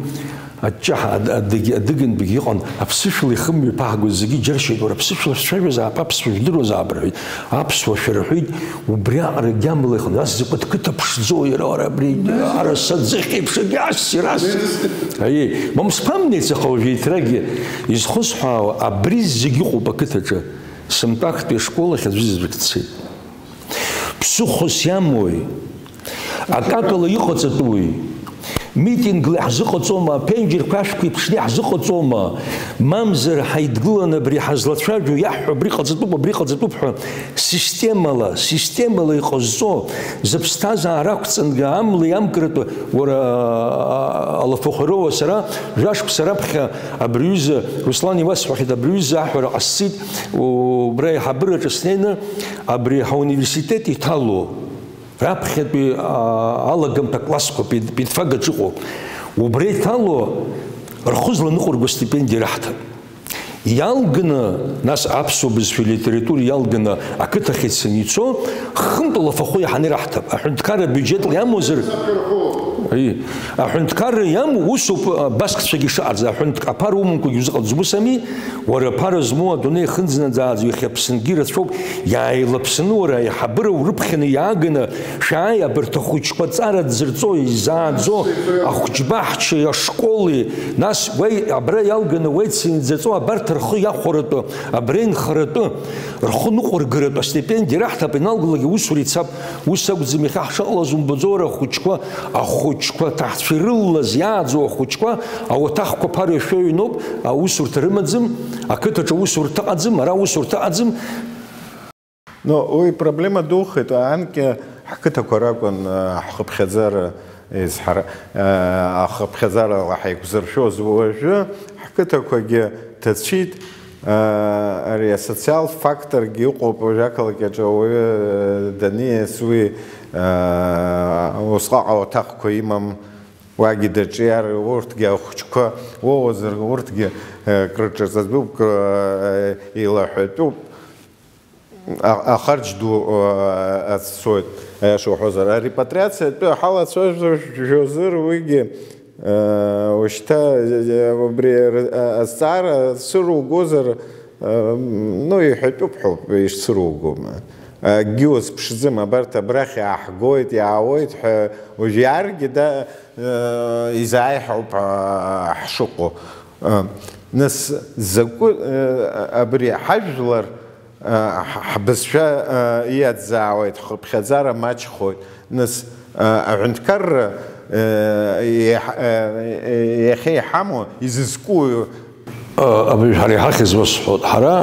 аҷҷаҳа, ад-, адыг-, адыгантәигьы ыҟан, аԥсышәала ихымҩаԥаҳгоз зегьы џьаршьеит, уара, аԥсышәала шәцәажәозаап, аԥсшәа жәдыруазаап, рҳәеит. Аԥсуа шәа рҳәеит, убриаҟара гьамла иҟан. Нас закәытә қыҭа ԥшӡоу иара, уара, абри араса аӡыхь еиԥш, егьи ассир, ассир. Аиеи, мамсԥам неицаха уажә еиҭрагьы изхысҳәаауа, абри зегь ыҟоуп ақыҭаҿы. Сынтәа актәи ашкол ахь аӡәы изаргь дцеит. Ԥсыхәас иамои? Акакала иҟаҵатәуи? Митингла иаҳзыҟаҵома, аԥенџьырқәа ашәқәа иԥшны иаҳзыҟаҵома, мамзар ҳаидгыланы абри ҳазлацәажәо иаҳҳәо абри ҟаҵатәуп, абри ҟаҵатәуп ҳәа системала, системала иҟазҵо зыԥсҭазаара ақәҵангьы амлеи амгратәы, уара, алафахәароуа сара, жәашықәса раԥхьа абри аҩыза Руслан иуасҳәахьеит, абри аҩыза аҳәара ҟасҵеит, убра аиҳабыраҿы снеины, абри ҳауниверситет иҭало. Раԥхьатәи, аа, алагамҭа классқәа пед-, педфагаҿ иҟоу, убра иҭало рхы зланыҟәырго астипендиа раҳҭап. Иалганы, нас аԥсуа бызшәеи литературеи иалганы ақыҭахь ицаны ицо, хынтә лафахәы иаҳаны ираҳҭап. Аҳәынҭқарра абиуџьетла иамоузар, Аи, аҳәынҭқарра иамоу усоуп, а, баскцәагьы шыҟарҵаз. Аҳәынҭ-, аԥара умамкәагьы узыҟаҵаз ус ами? Уара аԥара змоу адунеи хынӡнаӡааӡо иахьа Аԥсынгьы ирацәоуп, иааилаԥсаны уара аиҳабыра урыԥхьаны иааганы, шәааи, абарҭ ахәыҷқәа аҵара дзырҵо, изааӡо, ахәыҷбаҳчеи ашколи, нас уеи абра иалганы уеицынӡаҵо абарҭ рхы иахәаратәы, абра инхаратәы, рхы ныҟәыргаратәы астипендиа раҳҭап, иналгылак аусура ицап, ус акәӡам иахьа ҳшыҟалаз умбаӡо, уара ахәыҷқәа, ахәыҷқәа, аҭаҳцәа ирылалаз, иааӡоу ахәыҷқәа, ауаҭахқәа ԥара ишәо иҩноуп, аусурҭа рымаӡам, ақыҭаҿы аусурҭа ыҟаӡам, ара аусурҭа ыҟаӡам. Ну, уи проблема духеит, анкьа ҳқыҭақәа ракәын, э, ҳхыԥхьаӡара изҳара, э, ахыԥхьаӡарала ҳаиқәзыршәоз. Уажәы ҳқыҭақәагьы ҭацәит, э, ари асоциалтә факторгьы ыҟоуп, уажәы ақалақь аҿы ауаҩы, э, даниас уи, э, усҟак ауаҭахқәа имам, уагьы даҿиар, урҭгьы ахәыҷқәа уоуазар, урҭгьы, э, крыҿаҵатәуп, э, илаҳәатәуп. А-, ахарџь ду, а, аццоит, аиаша уҳәозар. Арепатриациа атәы ҳалацәажәозар, уигьы, а, ушьҭа, а, убри р-, а, азҵаара сыругозар, а, ну, иҳәатәуп ҳәоуп, ишсыругом. Акгьы уазԥшӡом, абарҭ абрахь иааҳгоит, иаауеит ҳәа, уажә иааргьы да, а, изааиҳауп, а, ҳшыҟоу. А, нас закәы, а, абри ҳажәлар Ҳ-, ҳбызшәа, э, иаӡаауеит, ҳхыԥхьаӡара маҷхоит. Нас, э, аҳәынҭқарра, э, иаҳ-, э, иахьа иҳамоу, изызку, Абри ҳара иҳахьыз уасҳәоит. Ҳара,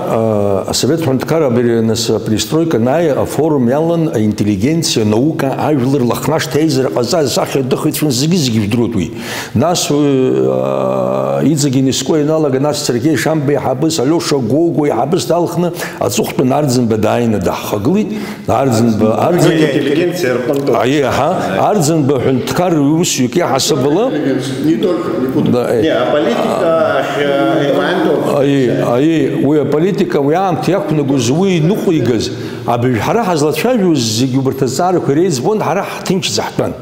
э, асовет ҳәынҭқарра абри, нас, аперестройка анааи, афорум иалан аинтеллигенциа, анаука, ажәлар, Лыхнашҭа аизара ҟазҵаз асахьаҭыхыҩцәа зегьы-зегьы жәдыруеит уи. Нас, э, иҵегь ЮНЕСКО ианалага, нас Сергеи Шамба иҳабыс, Алиоша Гогәуа иҳабыс далхны аҵыхәтәан Арӡынба дааины даҳхагылеит. Арӡынба, Арӡынба. Интеллигенциа рҟынтә. Аиеи, аҳа, Арӡынба ҳәынҭқарра усҩык иаҳасабала. Не только, не путать. Да, э. Не, а политика, э, момент общий. Аиеи, аиеи, уи аполитика, уи аамҭа иақәнагоз, уи иныҟәигаз, абыржә ҳара ҳазлацәажәоз зегьы убарҭ азҵаарақәа иреиӡбон, ҳара ҳҭынчӡа ҳтәан.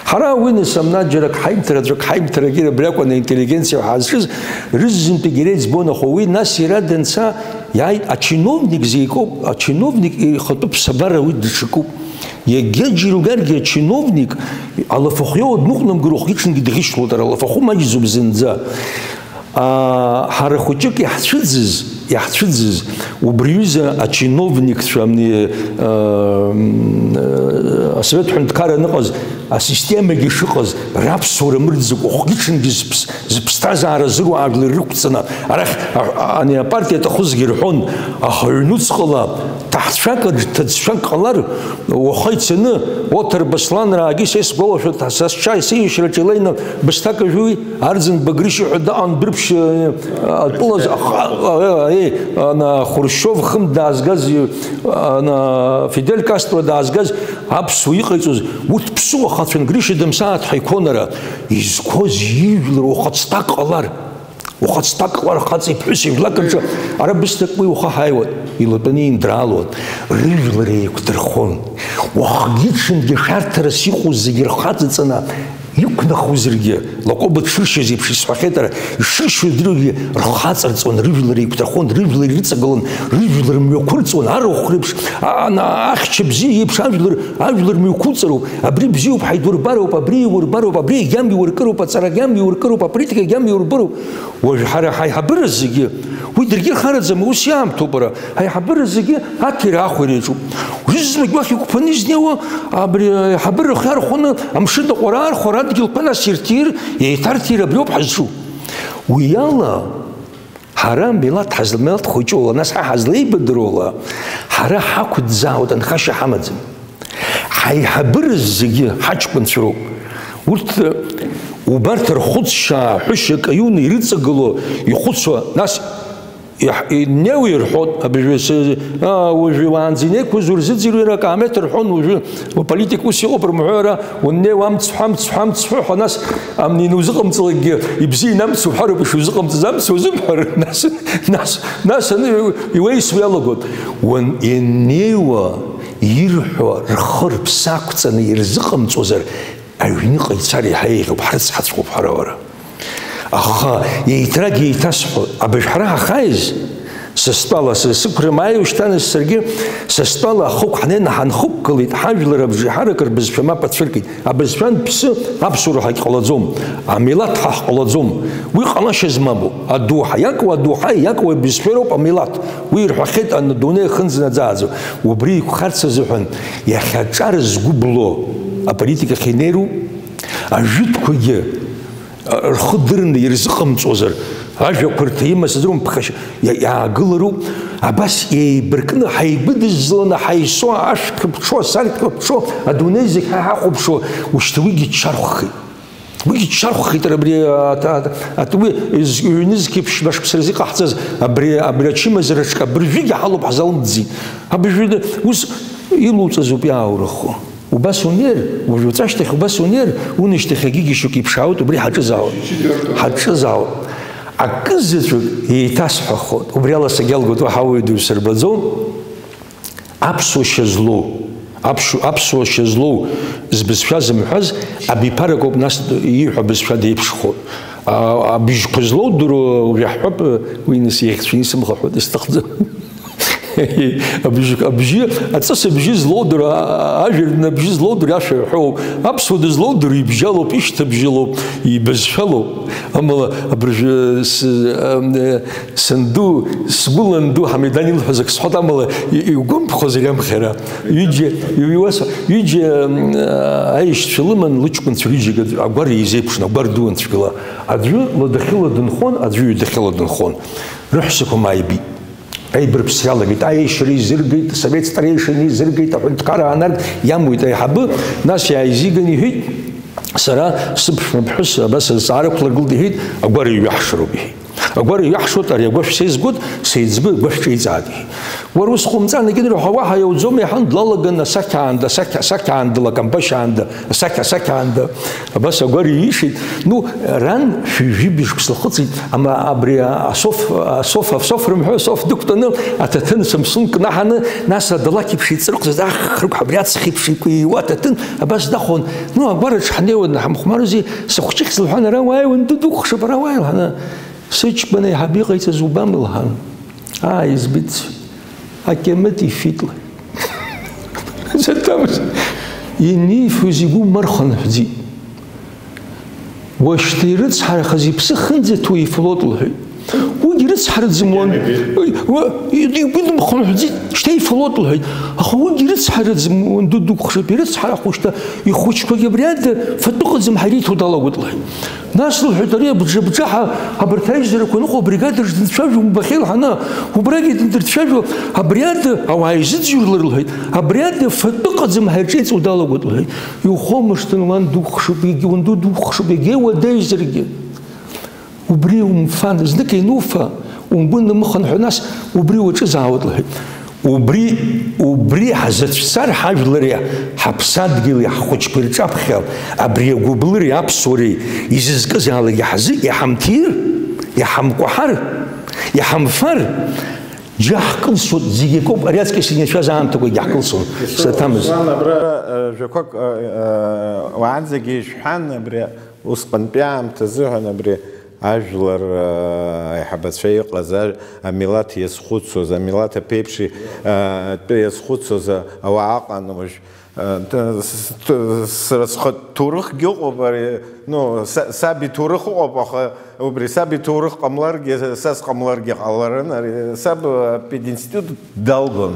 Ҳара уи, нас, амнаџьарак ҳаимҭараҿык, ҳаимҭарагьы абри акәын аинтеллигенциа ҳазҿыз, рызынтәык иреиӡбон, аха уи, нас, иара данца, иааит ачиновник, зегь акоуп, ачиновник ихатәы ԥсабара уи даҽакуп. Иагьа џьара угаргьы ачиновник, алафахәы дныҟәнамгар, уахгьы-ҽынгьы дӷьычлоит, ара алафахәы маҷӡоуп зынӡа. Аа, ҳара хәыҷык иаҳцәыӡыз, иаҳцәыӡыз, убри аҩыза ачиновникцәа, ами, аа, м, асовет ҳәынҭқарра аныҟаз, асистемагьы шыҟаз, раԥсуара мырӡыкәа, хәгьы-ҽынгьы зыԥс-, зыԥсҭазаара зыруа ажәлар ирықәҵаны, арахь, а-, ани апартиа аҭахызгьы рҳәон, аха ҩнуҵҟала ҭаҳцәак аҿы ҭыӡшәак ҟалар, уаха ицаны, Оҭар Басланраагьы, са исгәалашәоит, са сҽааи сеиҩшраҿы илеины бысҭак ажәуи? Арӡынба Гришьа ҳәа даҟан Дәрыԥшь, э, атәылаз, аха, э, э, ана, Хрушьов хым даазгаз, э, ана, Фидель Кастро даазгаз аԥсуа иҟаиҵоз, урҭ ԥсуа хацәан, Гришьа дымсааит ҳаиқәонара, изқәоз ижәлар ухаҵҭак ҟалар, ухаҵҭак ҟалар хаҵа иԥҳәыс ижәлак рҿы, ара бысҭак уи ухы ҳаиуан, илатәаны индраалон, рыжәлар еиқәдырхон. Уахгьы-ҽынгьы шәарҭарас иҟоу зегьы рхаҵаҵаны, иқәнахуазаргьы, Лакоба дшыршьыз еиԥш исҳәахьеит, ара ишыршьуа дырҩегьы рхаҵарҵон, рыжәлар еиқәдырхон, рыжәлар ирыҵагылон, рыжәлар мҩақәырҵон, арахә реиԥш, а-, ана-, ахьча бзиа еиԥш ажәлар, ажәлар мҩақәуҵароуп, абри бзиоуп, ҳаидурбароуп, абри иурбароуп, абри агьама иуркыроуп, аҵара агьама иуркыроуп, аполитика агьама иурбароуп. Уажә ҳара ҳаиҳабыра зегьы, уи даргьы рхараӡам, ус иаамҭоуп ара, ҳаиҳабыра зегьы аҭира-аахәира иаҿуп. Уажәы зегь уахь иқәԥаны изнеиуа абри аиҳабыра рхы иархәаны амшын аҟәара архәара адгьылқәа нас ирҭир, еиҭарҭир абриоуп ҳазҿу. Уи ала, ҳара милаҭ ҳазлеималаҭ хәыҷула, нас ҳа ҳазлеибадыруала, ҳара ҳақәӡаауеит, анхашьа ҳамаӡам. Ҳаиҳабыра зегьы ҳаҷкәынцәа роуп. Урҭ, убарҭ рхәыцшьаа ҳәышьак аиуны ирыҵагыло, ихәыцуа, нас иаҳ-, инеиуа ирҳәоит, абыржәы сы-, аа, уажәы уаанӡа инеиқәыз урзыӡырҩыр акаамеҭ рҳәон, уажәы уполитик ус иҟоуп рымҳәо ара, уннеиуа амц ҳәа, амц ҳәа, амц ҳәа, ҳәа, нас, ам, инузыҟамҵалакгьы, ибзианы амц уҳәароуп, ишузыҟамҵаз амц узымҳәар, нас, нас, нас аны иуеисуа иалагоит. Уан-, ианнеиуа ирҳәо рхы рыԥсы ақәҵаны ирзыҟамҵозар, аҩныҟа ицар еиҳа еиӷьуп, ҳрыцҳаҵәҟьоуп ҳара уара. Аха еиҭрак еиҭасҳәо, абыржә ҳара ҳахааиз, са стәала, са сықәра мааиуа шьҭан саргьы, са стәала ахықә ҳнеины ҳанхықәгылеит, ҳажәлар абжеиҳарак рбызшәа мап ацәыркит. Абызшәантә ԥсы аԥсуара ҳагьҟалаӡом, амилаҭ ҳа ҳҟалаӡом. Уи ҟалашьа змамоу, адоуҳа иакәу, адоуҳа иакәу абызшәа роуп амилаҭ. Уи ирҳәахьеит, ан-, адунеи ахынӡ наӡааӡо. Убри иқәхарц азыҳәан иахьа аҿар згәы бло аполитика ахь инеироу, ажәытәқәагьы рхы дырны ирзыҟамҵозар, ажәақәа рҭа имаз аӡәыр умԥхашьа иа-, иаагылароуп. Абас еибаркны, ҳаигәыдыззыланы, ҳаисо, ашәҭқәа ԥҽуа, асаркьақәа ԥҽуа, адунеи зегь ҳа ҳахәаԥшуа, ушьҭа уигьы ччархәхеит. Уигьы ччархәхеит, ара абри, а, а, а, уи из-, ҩнызқьи ԥшьба шықәса рзы иҟаҳҵаз абри, абри ачымазараҿы абыржәгьы ҳалоуп, ҳзалымҵӡеит. Абыржәы ус илоуҵазоуп иааурыхуа. Убас унеир, уажә уҵәашьҭахь убас унеир, унашьҭахь агьигьы шьоук иԥшаауеит, убри ҳаҿызаауеит. Ҳаҿызаауеит. Акы заҵәык еиҭасҳәахоит, убри ала сагьалгоит, уаҳа ауаҩы дыҩсырбаӡом. Аԥсуа шьа злоу, аԥшу-, аԥсуа шьа злоу збызшәа зымҳәаз абиԥарак ауп, нас ииҳәо абызшәа деиԥшхоит. А, абжьқәа злоудыруа уажә иаҳҳәап, уи нас иахьцәгьаны исымхаҳәоит, исҭахӡам. Абжь-, абжьы, аҵыс абжьы злоудыруа, а-, ажәҩан абжьы злоудыруа ашәа ҳәоуп. Аԥсуа дызлоудыруа ибжьалоуп, ишьҭыбжьалоуп, ибызшәалоуп. Амала абыржәы с-, ам, э, санду, сгәыланду Ҳамидан илҳәаз ак сҳәоит, амала и-, иугәамԥхозар иамхьара? Ҩыџьа, иу-, иуасҳәа, ҩыџьа, м, аишьцәа лыман лыҷкәынцәа ҩыџьагьы агәар еизеиԥшын, агәар ду анцәгьала. Аӡәы ладахьыла дынхон, аӡәы ҩадахьыла дынхон. Рыҳәсақәа мааибит. Аибарԥсра иалагеит, аиашьара изыргеит, асовет старейшина изыргеит, аҳәынҭқарра аанаргт, иамуит аиҳабы, нас иааизиган иҳәеит, сара сыԥшәма ԥҳәыс абас азҵаара ықәлыргылт, иҳәеит, агәара иҩаҳшароуп, иҳәеит. Агәара иҩаҳшоит, ари агәашә сеизгоит, сеиҵбы, агәашә ҿеиҵааит, иҳәеит. Уара ус ҟоумҵан, егьынроуҳа уаҳа иауӡом, иҳәан, длалаган асахьаанда, асахьа-, асахьаандыла, акамбашьаанда, асахьа-, асахьаанда, абас агәара иҩишеит. Ну, ран шәи жәибжьк слахыҵит, ама абри асоф, асоф, асоф рымҳәо, асоф дықәтәаны, аҭаҭын Самсун кнаҳаны, нас адалақь еиԥш иҵрыхәҵәаз ахрықәҳа абри аҵх еиԥш икәиуа аҭаҭын, абас дахон. Ну, агәараҿ ҳнеиуан, ҳамхәмарузеи, сыхәҷыхь сылҳәан, ара уааиуан, дыдукәхшоуп, ара уааи, лҳәаны. Сыҷкәын аиҳабы иҟаиҵаз убама, лҳәан. Ааи, избеит. Акьамыт ифит, лҳәеит. Заҭамыз. Инифоз игәы мархынҳәӡеит. Уашьҭа ирыцҳарахаз иԥсы хынӡаҭоу ифлот, лҳәеит. Уигь ирыцҳараӡам уан. Уа, игәы нымхынҳәӡеит, шьҭа ифлот, лҳәеит. Аха уигь ирыцҳараӡам уан, дыдукәхшоуп, ирыцҳарахо шьҭа ихәыҷқәагьы абри ада фатә ыҟаӡам ҳәа ириҭо далагоит, лҳәеит. Нас, лҳәеит, ари абжа-, абжаҳа абарҭ аизарақәа аныҟоу абригадаҿ дынцәажәо убахьеи, лҳәаны, убрагьы дындырцәажәо, абри ада ауаа изыӡырҩлар, лҳәеит, абри ада фатә ыҟаӡам ҳәа иҿеиҵо далагоит, лҳәеит. Иухомышҭын, уан дукәхшоуп, егьи-, уанду дукәхшоуп, егьа иуадаҩзаргьы. Убри умфан, знык иануфа, умгәы нымхынҳәы, нас убри уаҿызаауеит, лҳәеит. Убри, убри ҳзацәцар ҳажәлари ҳаԥсадгьыли ҳхәыҷқәеи рҿаԥхьа абри агәыблыреи аԥсуареи изызкызаалак иаҳзы-, иҳамҭир, иҳамкәаҳар, иҳамфар, џьа ҳкылсуеит, зегь акоуп, ари аҵкьыс иниацәаз аамҭақәагь иаҳкылсуан, саҭамыз. Руслан, абра, э, жәақәак, э, э, уаанӡагьы ишәҳәан, абри усҟантәи аамҭа азыҳәан абри ажәлар, э, аиҳабацәа иҟаз, аж-, амилаҭ иазхәыцуаз, амилаҭ аԥеиԥши, э, атәы иазхәыцуаз, э, ауаа ыҟан уажә. Э, т-, с-, т-, сара схатә ҭоурыхгьы ыҟоуп ари, ну, са-, саб иҭоурых ыҟоуп, аха убри саб иҭоурых ҟамларгьы, са сҟамларгьы ҟаларын, ари саб, э, пединститут далгон.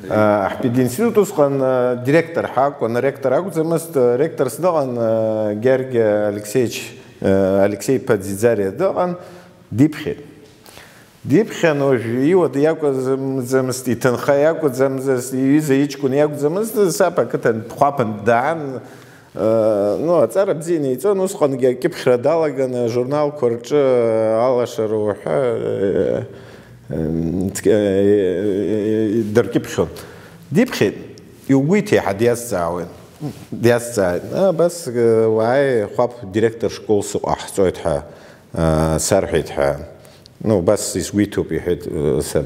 Ҳпединститут усҟан директор ҳакәын, ректор акәӡамызт, ректорс дыҟан, Георги Алексеевич, Алексеи-иԥа Ӡиӡариа дыҟан, диԥхьеит. Диԥхьан уажә иуада иакәӡамызт, иҭынха иакәӡамызт, иҩыза иҷкәын иакәӡамызт, саб ақыҭан дхәаԥан даан, ну, аҵара бзианы иҵон, усҟангьы акьыԥхьра далаганы ажурналқәа рҿы алашара уҳәа, дыркьыԥхьон. Диԥхьеит, иугәиҭеи ҳәа диазҵаауеит. Диазҵааит, абас, уааи, хәаԥ директор школ сыҟаҳҵоит ҳәа сарҳәеит ҳәа. Ну, убас исгәиҭоуп, иҳәеит саб.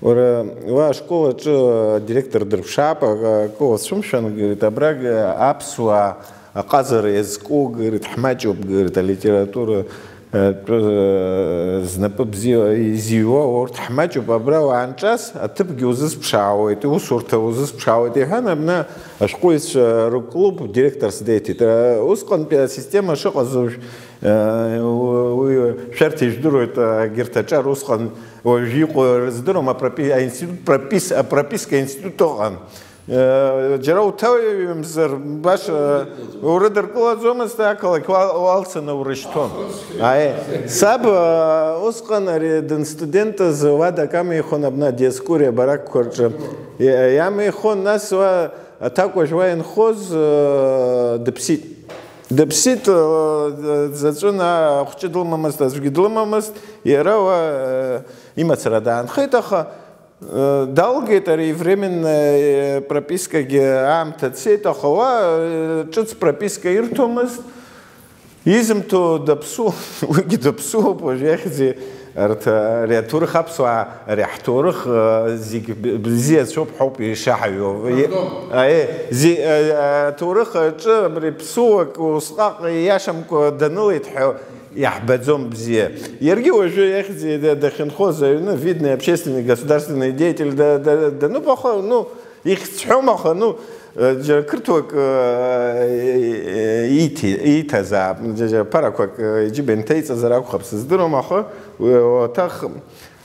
Уара, уа ашкол аҿы адиректор дырԥшаап, акы уацәымшәан, говорит, абрагь аԥсуаа аҟазара иазку, говорит, ҳмаҷуп, говорит, алитература тәы знапы бзиа изиуа урҭ ҳмаҷуп, абра уаанҿас аҭыԥгьы узысԥшаауеит, усурҭа узысԥшаауеит, иҳәан, абна ашәҟәыҩҩцәа рыклуб директорс деиҭеит. Усҟантәи асистема шыҟаз уажә, уи шәарҭ ижәдыруеит, егьырҭ аҿар усҟан уажә иҟоу рыздыруам, апропи-, аинститут пропис-, апрописка институт ыҟан. Џьара уҭаҩымзар, баша урыдыркылаӡомызт, ақалақь уа-, уалцаны урышьҭуан. Аи, саб, усҟан ари дынстудентыз уа дакамеихон абна Диоскуриа баракқәа рҿы. Иа-, иамеихон, нас уа аҭакәажә уа инхоз, дыԥсит. Дыԥсит, дзаҵәын, ахәҷы длымамызт, аӡәгьы длымамызт, иара уа, имацара даанхеит, аха Далгеит ари временная пропискагьы аамҭа цеит, аха уа ҿыц прописка ирҭомызт. Изымҭо даԥсу-, уигьы даԥсуоуп, уажә иахьӡи арҭ, ари аҭоурых аԥсуаа, ари ҳҭоурых зегь бзиацәоуп ҳәоуп ишаҳаҩу. Аҭоурых аҿы абри ԥсуак усҟак ииашамкәа данылеит ҳәа Иаҳбаӡом бзиа. Иаргьы уажәы иахьӡи да-, дахьынхоз аҩны, видный общественный, государственный деятель да-, да-, дануп, аха, ну, ихьӡ сҳәом, аха, ну, э, џьара қырҭуак, э, э, иҭи-, иҭазаап, џьа-, џьара ԥарақәак, э, иџьыба инҭеиҵазар акәхап, сыздыруам, аха, уи уаҭах,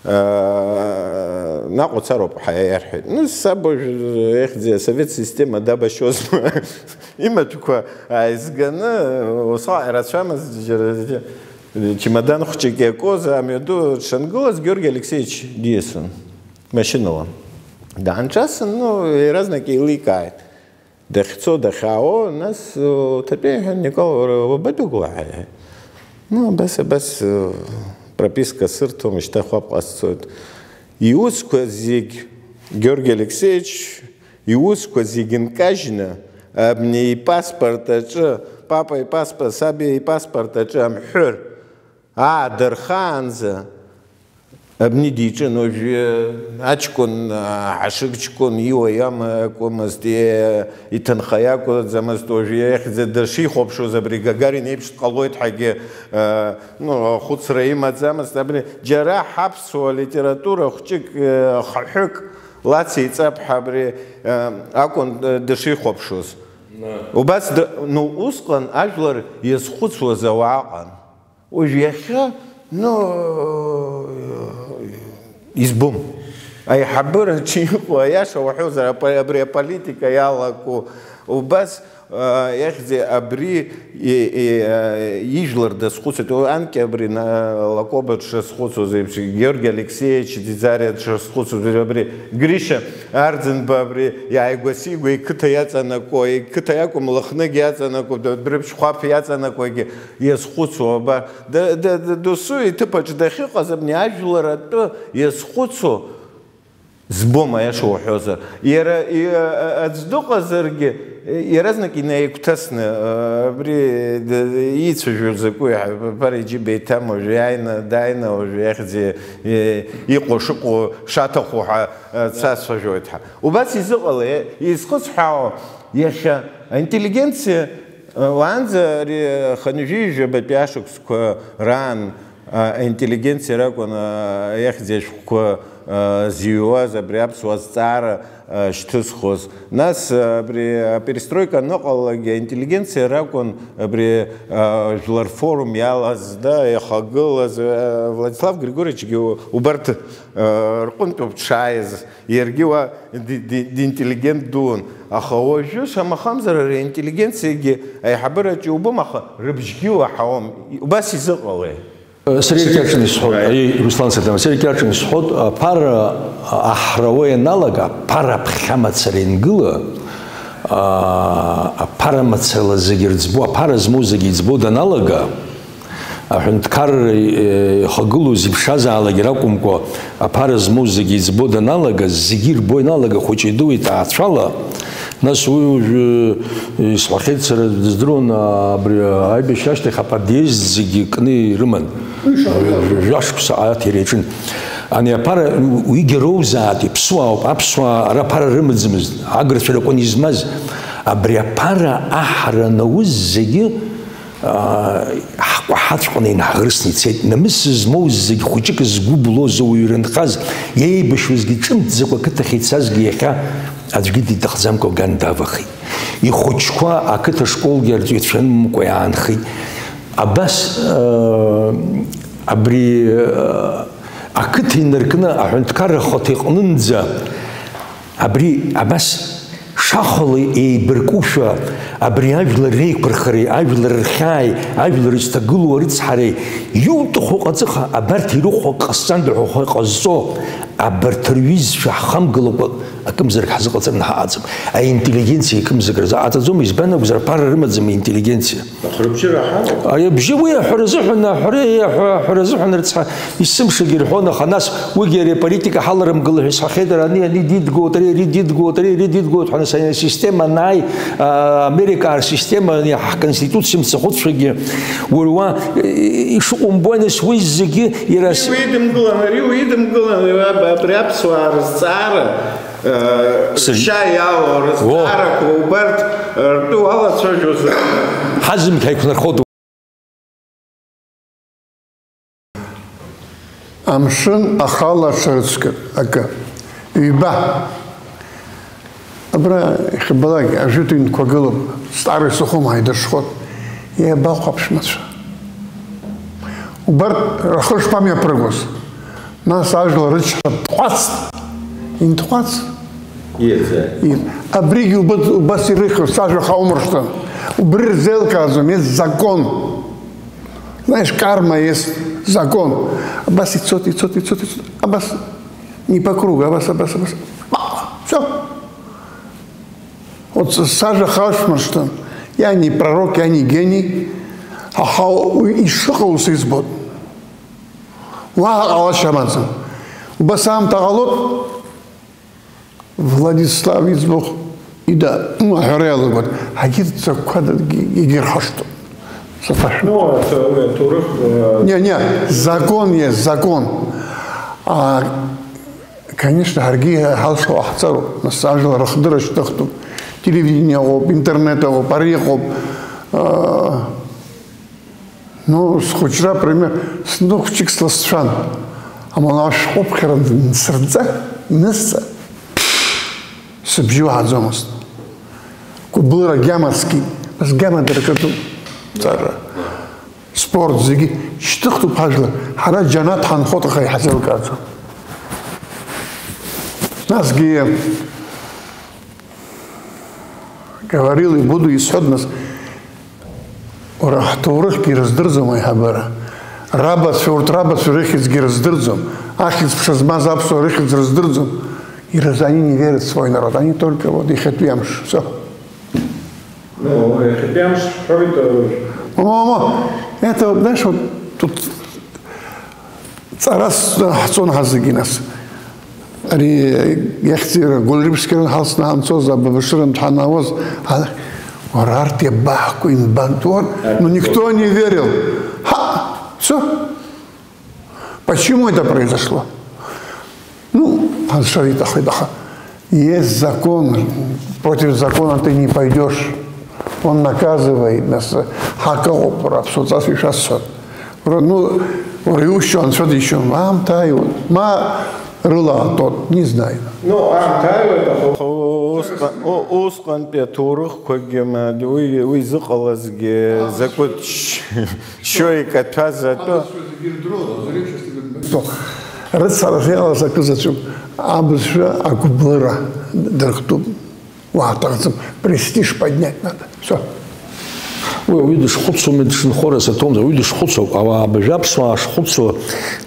э, наҟ уцароуп, ҳәа иарҳәеит. Ну, саб уажә, э, иахьӡи асовет система дабашьозма? Имаҭәқәа ааизганы, усҟак ирацәамызт, џьара чемодан хәҷык иакуаз, амҩаду дшангылаз, Георги Алексеевич диасон, машьынала. Даанҿасын, ну, иаразнак еиликааит. Дахьцо, дахьаауо, нас, уҭатәеи, иҳәан, Никола, уара уабадәықәлаҳаи? Ну, абас, абас, прописка сырҭом, шьҭа хәаԥ ҟасҵоит. Иусқәа зегь, Георги Алексеевич, Иусқәа зегьы нкажьны, абни ипаспорт аҿы, папа ипаспорт, саби ипаспорт аҿы амҳәыр аадырхаанӡа, абни диҿын уажәы аҷкәын, а, ҳашыг ҷкәын, иуа иамакәымызт, е-, иҭынха иакәӡамызт, уажәы иахьӡ-, дышихәаԥшуаз абри Гагарин еиԥш дҟалоит ҳәагьы, а, ну, ахәыцра имаӡамызт. Абри џьара ҳаԥсуа литература хәҷык, а, хаҳәык, Лаци иҵап ҳәа абри, э, акәын, э, дышихәаԥшуаз. Убас д-, ну, усҟан ажәлар иазхәыцуаз ауаа ыҟан. Уажә иахьа, ну, избом. Аиҳабыраҿы иҟоу, аиаша уҳәозар, апо-, абри аполитика иалаку, убас Иахьӡи абри ижәлар дазхәыцуеит, анкьа абри Лакоба дшазхәыцуаз еиԥш, Георги Алексеевич Ӡиӡариа дшазхәыцуаз, абри Гриша Арӡынба абри иааигәа-сигәа иқыҭа иаҵанакуа, иқыҭа иакәым, Лыхныгь иаҵанакуа, Дәрыԥшь Хәаԥ иаҵанакуагьы иазхәыцуа, абар, д-, д-, д-, досу иҭыԥаҿ дахьыҟаз абни ажәлар атәы иазхәыцуа, Збом, аиаша уҳәозар. Иара, и-, а-, аӡә дыҟазаргьы, иаразнак инаигәҭасны, а, абри д-, ицәажәо закәи, ҳәа, ԥара иџьыба иҭам уажә иааины, дааины уажә иахьӡи, и-, иҟоу шыҟоу шаҭаху ҳәа, а, дсацәажәоит ҳәа. Убас изыҟалеи? Изхысҳәаауа, иахьа аинтеллигенциа, а, уаанӡа ари хынҩажәи жәабатәи ашықәсқәа раан, а, аинтеллигенциа ракәын, а, иахьӡи ашәҟәқәа зыҩуаз абри аԥсуа зҵаара шьҭызхуаз. Нас абри аперестройка аныҟалалакгьы аинтеллигенциа ракәын абри жәларфорум иалаз, да, иахагылаз. Владислав Григорьевичгьы убарҭ рҟынтәоуп дшааиз, иаргьы уа ди-, ди-, динтеллигент дуун. Аха уажәы, шамахамзар, ари аинтеллигенциагьы аиҳабыраҿы иубом, аха рыбжьгьы уаҳауам. Убас изыҟалеи? Сара иаркьаҿны исҳәот, аиеи, Руслан Сардам, сара иаркьаҿны исҳәот, аԥара аҳрауа ианалага, аԥара аԥхьа мацара иангыла, а, аԥара мацара зегьы рӡбо, аԥара змоу зегьы иӡбо даналага, аҳәынҭқарра, е, ихагылоу зеиԥшразаалак ракәымкәа, аԥара змоу зегьы иӡбо даналага, зегьы ирбо ианалага, хәыҷи-дуи ҭаацәала, нас уи уажәы, исҳәахьеит сара, дыздыруан, абри аибашьра ашьҭахь аподъезд зегьы кны ирыман. Ишахәҭаз. Жәашықәса аҭира иаҿын. Ани аԥара, уигьы роузаат, иԥсуаауп, аԥсуаа ара аԥара рымаӡамызт, агырцәа ракәын измаз. Абри аԥара аҳра анауз зегьы, аа, ҳкәаҳаҵәҟьаны инаҳӷрысны ицеит. Намыс змоу зегь, хәыҷык згәы блоз, ауаҩы ирынхаз, иеибашьуазгьы ҿымҭӡакәа ақыҭахь ицазгьы иахьа аӡәгьы диҭахӡамкәа ган давахеит. Ихәыҷқәа ақыҭа школгьы арҵаҩцәа рымамкәа иаанхеит. Абас, аа, абри, аа, ақыҭа инаркны аҳәынҭқарра ахаҭа иҟнынӡа абри абас шахәала еибаркушәа, абри ажәлар реиқәырхареи, ажәлар рхьааи, ажәлар изҭагылоу арыцҳареи, иуҭаху ҟаҵыха, абарҭ ирыхәо ак ҟасҵандаз ҳәа ҟазҵо, абарҭ рҩызцәа ҳхамгалакәа акымзарак ҳзыҟаҵараны ҳаҟаӡам. Аинтеллигенциа акымзарак рзы аҵаӡом, избан акәзар, аԥара рымаӡам аинтеллигенциа. Аха рыбжьы раҳароуп. Ари абжьы уи аҳәара азыҳәан, аҳәара, аҳәа-, аҳәара азыҳәан рыцҳа, есымшагьы ирҳәон, аха нас уигьы ари аполитика ҳаларымгыло ҳәа исҳәахьеит, ара ани, ани дидгылоит, ари, ари дидгылоит, ари, ари дидгылоит ҳәа, нас ани асистема анааи, а, Америкаа рсистема, ани ҳконституциа мцахәыцәагьы уара уа, и-, ишыҟоу умбои, нас уи зегьы иара с- Уи уидымгылан, ари уидымгылан, аб-, абри аԥсуаа рызҵаара, э, Сергь- шьа иалоу О! рызҵаарақәа убарҭ ртәы уалацәажәозар. Ҳазымҭ ҳаиқәнархоит. Амшын ахала аҽарыцқьап акы. Ҩба. Абра иахьабалак ажәытә ҩнқәа гылоуп, зҵаара исҭахума, ҳаидырҽхәоит. Иабахәаԥшәмацәа? Убарҭ рхы шԥамҩаԥыргоз? Нас ажәлар рычҳара тҟәацт, интҟәац. Иацы. Ин-, абригьы убац-, убас ирыхьуеит, сажәа хаумыршҭын. Убри рзеилкааӡом, есть закон. Знаешь, карма есть закон. Абас ицоит, ицоит, ицоит, ицоит. Абас не по кругу, абас, абас, абас. Всё. Вот с-, сажәа хаумыршҭын. Я не пророк, я не гений. Аха уи ишыҟоу ус избоит. Уаҳа ҟалашьа амаӡам. Убас аамҭа ҟалоит, Владислав иӡбахә ида-, ну, аҳәара иалагоит, ҳагьырҭ закәқәа дагьы-, егьырхашҭып. Саҭашәа. Ну, это, уи аҭоурых, э, Не, не, закон есть, закон. А, конечно, ҳаргьы ҳалшо ҟаҳҵароуп, нас ажәлар рыхдырра шьҭыхтәуп. Телевидение ыҟоуп, интернет ыҟоуп, ари ыҟоуп. А, Ну, схәыҷра, пример, зны хәҷык сласцәан. Амала ашәҟәыԥхьара нсырҵа, нысҵа, сыбжьы уаҳаӡомызт. Гәыблыра гьама скит, нас гьама дара каҿуп. Ҵара. Спорт зегьы шьҭыхтәуп ҳажәлар. Ҳара џьанаҭ ҳанхоит, аха иҳазеилкааӡом. Насгьы Говорил и буду исҳәоит, нас, уара, ҳҭоурыхгьы ирыздырӡом аиҳабыра. Рабацәа, урҭ рабацәа рыхьӡгьы рыздырӡом. Ахьӡ-ԥша змаз аԥсуаа рыхьӡ рыздырӡом. Ирыз-, они не верят в свой народ. Они только вот иахьатәи амш. Всё. Ну, иахьатәи амш ҳҳәоит, э, Мама, мама, это, вот, знаешь, вот тут Ҵара ҳҵон ҳазегьы нас. Ари иахьӡира Гольрыбский ран ҳалсны ҳанцоз, Абабашырантә ҳанаауаз, а, уара, арҭ иабаҳкуеи, инбантәу, ну, никто не верил. Ҳа, всё. Почему это произошло? Ну, анцәа иҭахеит, аха. Есть закон, против закона ты не пойдёшь. Он наказывает нас. Ҳак ыҟоуп, уара, аԥсуаҵас ишәасҳәап. Уара, ну, уара иушьо анцәа дишьом. Аамҭа ааиуан. Ма Рыла тот, не знаю. Ну, аамҭа ааиуеит, аха усҟа-, у-, усҟантәи аҭоурыхқәагьы, ма, уи, уи зыҟалазгьы закәытә ш-, шьоу икаҭәаз атәы. Рыцҳарас иҟалаз акы заҵәуп, абызшәа агәыблыра дырхтәуп. Уаҳҭахӡам, престиж поднять надо. Всё. Уи ауаҩы дышхәыцуами дшынхо рацәаӡом, ауаҩы дышхәыцуа, ауаа абыржәы аԥсуаа шхәыцуа,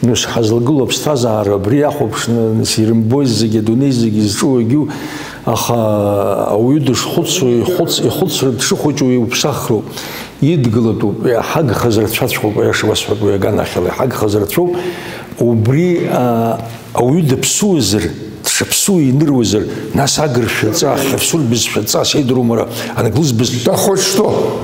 нас ҳазлагылоу аԥсҭазаара абри иахәаԥшны, нас ирымбои зегьы, адунеи зегьы зҿу егьу, аха ауаҩы дышхәыцуа, ихәыц-, ихәыцра дшыхәыҷу иуԥсахроуп, идгылатәуп, иҳагхаз рацәацәоуп, аиаша уасҳәап, уи аганахьала иҳагхаз рацәоуп, убри, а, ауаҩы даԥсуазар, дшаԥсуа иныруазар, нас агыршәа ҵа, хьырсурбызшәа ҵа, сеидру мара, англызбыз. Да хоть что.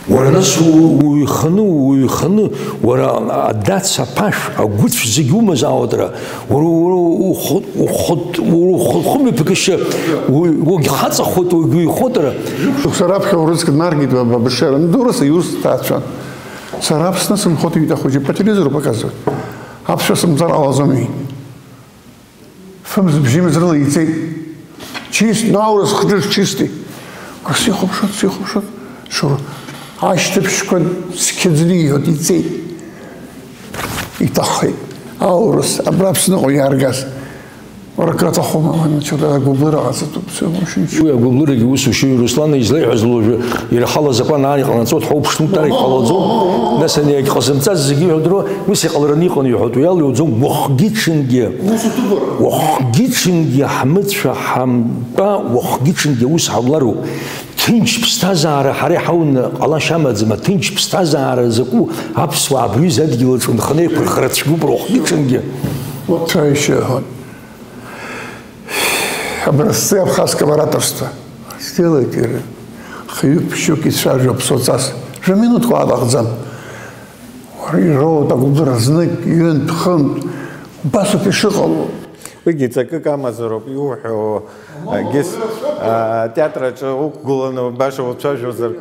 Уара нас у-, уҩханы, уҩханы, уара адац аԥашә, агәыцә зегь умазаауатра, уара, уара ухы-, ухы-, уара ухы-, хымҩаԥгашьа, уи-, уагьхаҵахоит, уагьуҩхоит ара. Шықәса раԥхьа урыск днаргеит Бабышера, ну, дурыс иус ҭаацәан. Сара Аԥсны сынхоит, иҩит ахәыҷы, по телевизору показывают. Аԥсшәа сымҵар ҟалаӡом, иҳәеит. Фымз бжьымз рыла ицеит. Чист, ну, аурыс хҿыш чистый. Сихәаԥшуан, сихәаԥшуан, шура. Ашьҭыбжьқәа цқьаӡаны иҳәоит, иҵеит. Иҭаххеит. Аурыс, абра Аԥсныҟа иааргаз. Уара акры аҭахума, уан, что-то агәыблыра ҟаҵатәуп, все, больше ничего. Уи агәыблырагьы ус ушьои, Руслан излеиҳәаз луажәы ирҳалаз акәанаа иҟанаҵоит ҳәа уԥшны, утәара иҟалаӡом, нас ани иагьҟазымҵаз зегьы иҳәо дыруа, ус иҟалараны иҟан иҳәоит, уи ала иуӡом, уахгьы-ҽынгьы, уахгьы-ҽынгьы ҳмыцәа ҳамтәа, уахгьы-ҽынгьы аус ҳаулароуп. Ҭынч ԥсҭазаара ҳара иҳауны ҟалашьа амаӡам, аҭынч ԥсҭазаара закәу аԥсуаа абри аҩыза адгьыл аҿы нханы еиқәырхара цәгьоуп уахгьы-ҽынгьы. Вот что ещё, вот. Образцы абхазского ораторства. Сделайте, хҩык-ԥшьҩык ицәажәо аԥсуа ҵас. Жәа минуҭк уаалаҟӡам. Уара ироуеит агәыблыра знык, ҩынтә, хынтә. Убасоуп ишыҟало. Уигьы ҵакык амазароуп иуҳәо, егьыс, а, атеатр аҿы уқәгыланы баша уцәажәозар.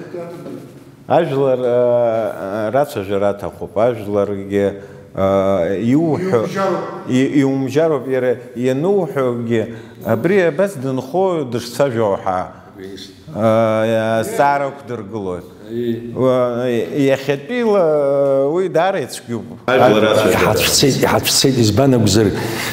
Ажәлар, аа, рацәажәара аҭахуп, ажәларгьы, аа, иуҳәо, Иумжьароуп. И-, иумжьароуп, иара иануҳәогьы, абри абас дынхои дышцәажәо ҳәа, аа, азҵаара ықәдыргылоит. Уа-, иахьатәиала уи даара ицәгьоуп. Ажәлар рацәажәара. Иҳацәцеит, иҳацәцеит, избан акәзар,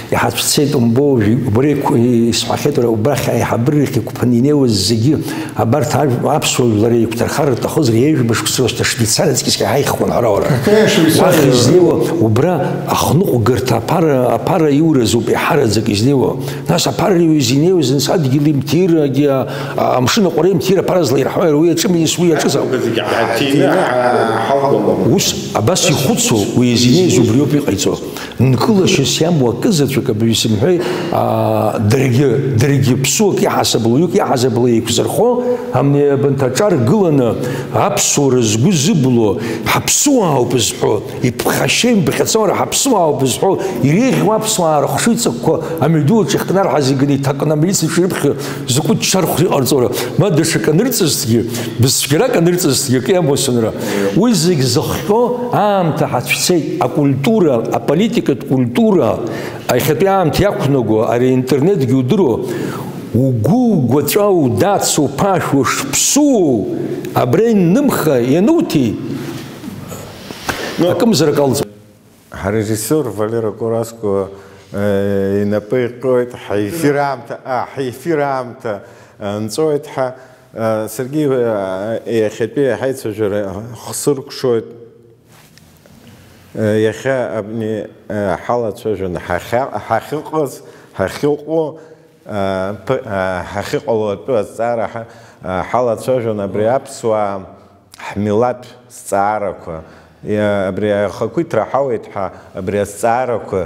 иҳацәцеит, умбои, убра иқә-, исҳәахьеит, уара, убрахь аиҳабыра рахь иқәԥаны инеиуаз зегьы, абарҭ ажә-, аԥсуа жәлар еиқәдырхар рҭахызар, еиҩажәа шықәса рышьҭахь Швеицариаҵәҟьа иҳаихуан ҳара уара. Какая Швейцария? Уахь изнеиуа, убра ахныҟәгарҭа аԥара, аԥара иуразоуп еиҳараӡак изнеиуа. Нас аԥара иҩыз инеиуаз, нас адгьыл имҭирагьы, а-, амшын аҟәара имҭир аԥара злаирҳауа иара уи аҿы, минус уи аҿы зауп. Зегьы ҳаҭины ҳа-, ҳалгом. Ус, абас ихәыцуа, уи изы инеиз убриоуп иҟаиҵо. Нкылашьас иамоу акы заҵәык абри сымҳәеи, аа, даргьы, даргьы ԥсуак иаҳасабала, ҩык иаҳасабала еиқәзырхо, амни абанҭ аҿар гыланы, аԥсуара згәы зыбло, ҳаԥсуаауп зҳәо, иԥхашьа имбӷьаца уара ҳаԥсуаауп зҳәо, иреиӷьу аԥсуаа рыхшыҩҵакқәа амҩаду аҿы ихкнарҳаз иганы иҭакны амилициаҿы ирыԥхьо закәытә чархәра иҟарҵо, ма даҽак анырҵазҭгьы, бызцәгьарак анырҵазҭгьы акы иамоу сынра. Уи зегь зыхҟьо аамҭа ҳацәцеит, акультура, аполитикатә культура, иахьатәи аамҭа иақәнаго, ари аинтернетгьы удыруа, угәы, угәаҵәа, удац, уԥашә, ушԥсуоу, абра иннымха иануҭи, акымзарак алҵуеит. Ҳарежиссиор Валера Кураско, э, инапы иҟьоит, ҳаефир аамҭа, а, ҳаефир аамҭа, э, нҵәоит ҳәа, э, саргьы, э, иахьатәи ҳаицәажәара хсыркәшоит. Э, иахьа абни, э, ҳалацәажәаны ҳахьа-, ҳахьыҟаз, ҳахьыҟоу, П-, ҳахьыҟало атәы азҵаара ҳа-, ҳалацәажәон абри аԥсуаа ҳмилаҭ зҵаарақәа. Иа-, абри ахақәиҭра ҳауеит ҳәа, абри азҵаарақәа,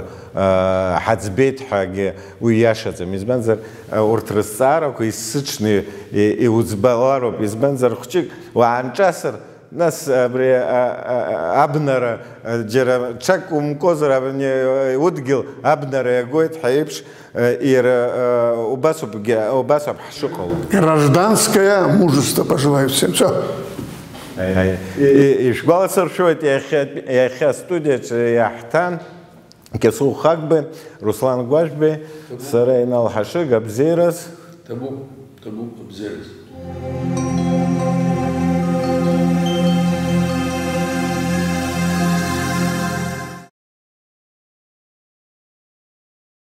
ҳаӡбеит ҳәагьы уи иашаӡам. Избанзар, урҭ рызҵаарақәа есыҽны и-, иуӡбалароуп. Избанзар, хәҷык уаанҿасыр, Нас абри, а, а, а, абнара, а, џьара ҽак умгозар, абни, а, удгьыл абнара иагоит ҳәа еиԥш, а, иара, а, убасоуп, убасоуп ҳшыҟало. Гражданское мужество пожелаю всем. Всё. Аи, аи. И, и, ишәгәаласыршәоит, иахьа, иахьа астудиаҿы иаҳҭан, Кьасоу Хакбеи, Руслан Гәажәбеи, сара Инал Ҳашыг, абзиараз. Ҭабуп, ҭабуп, абзиараз.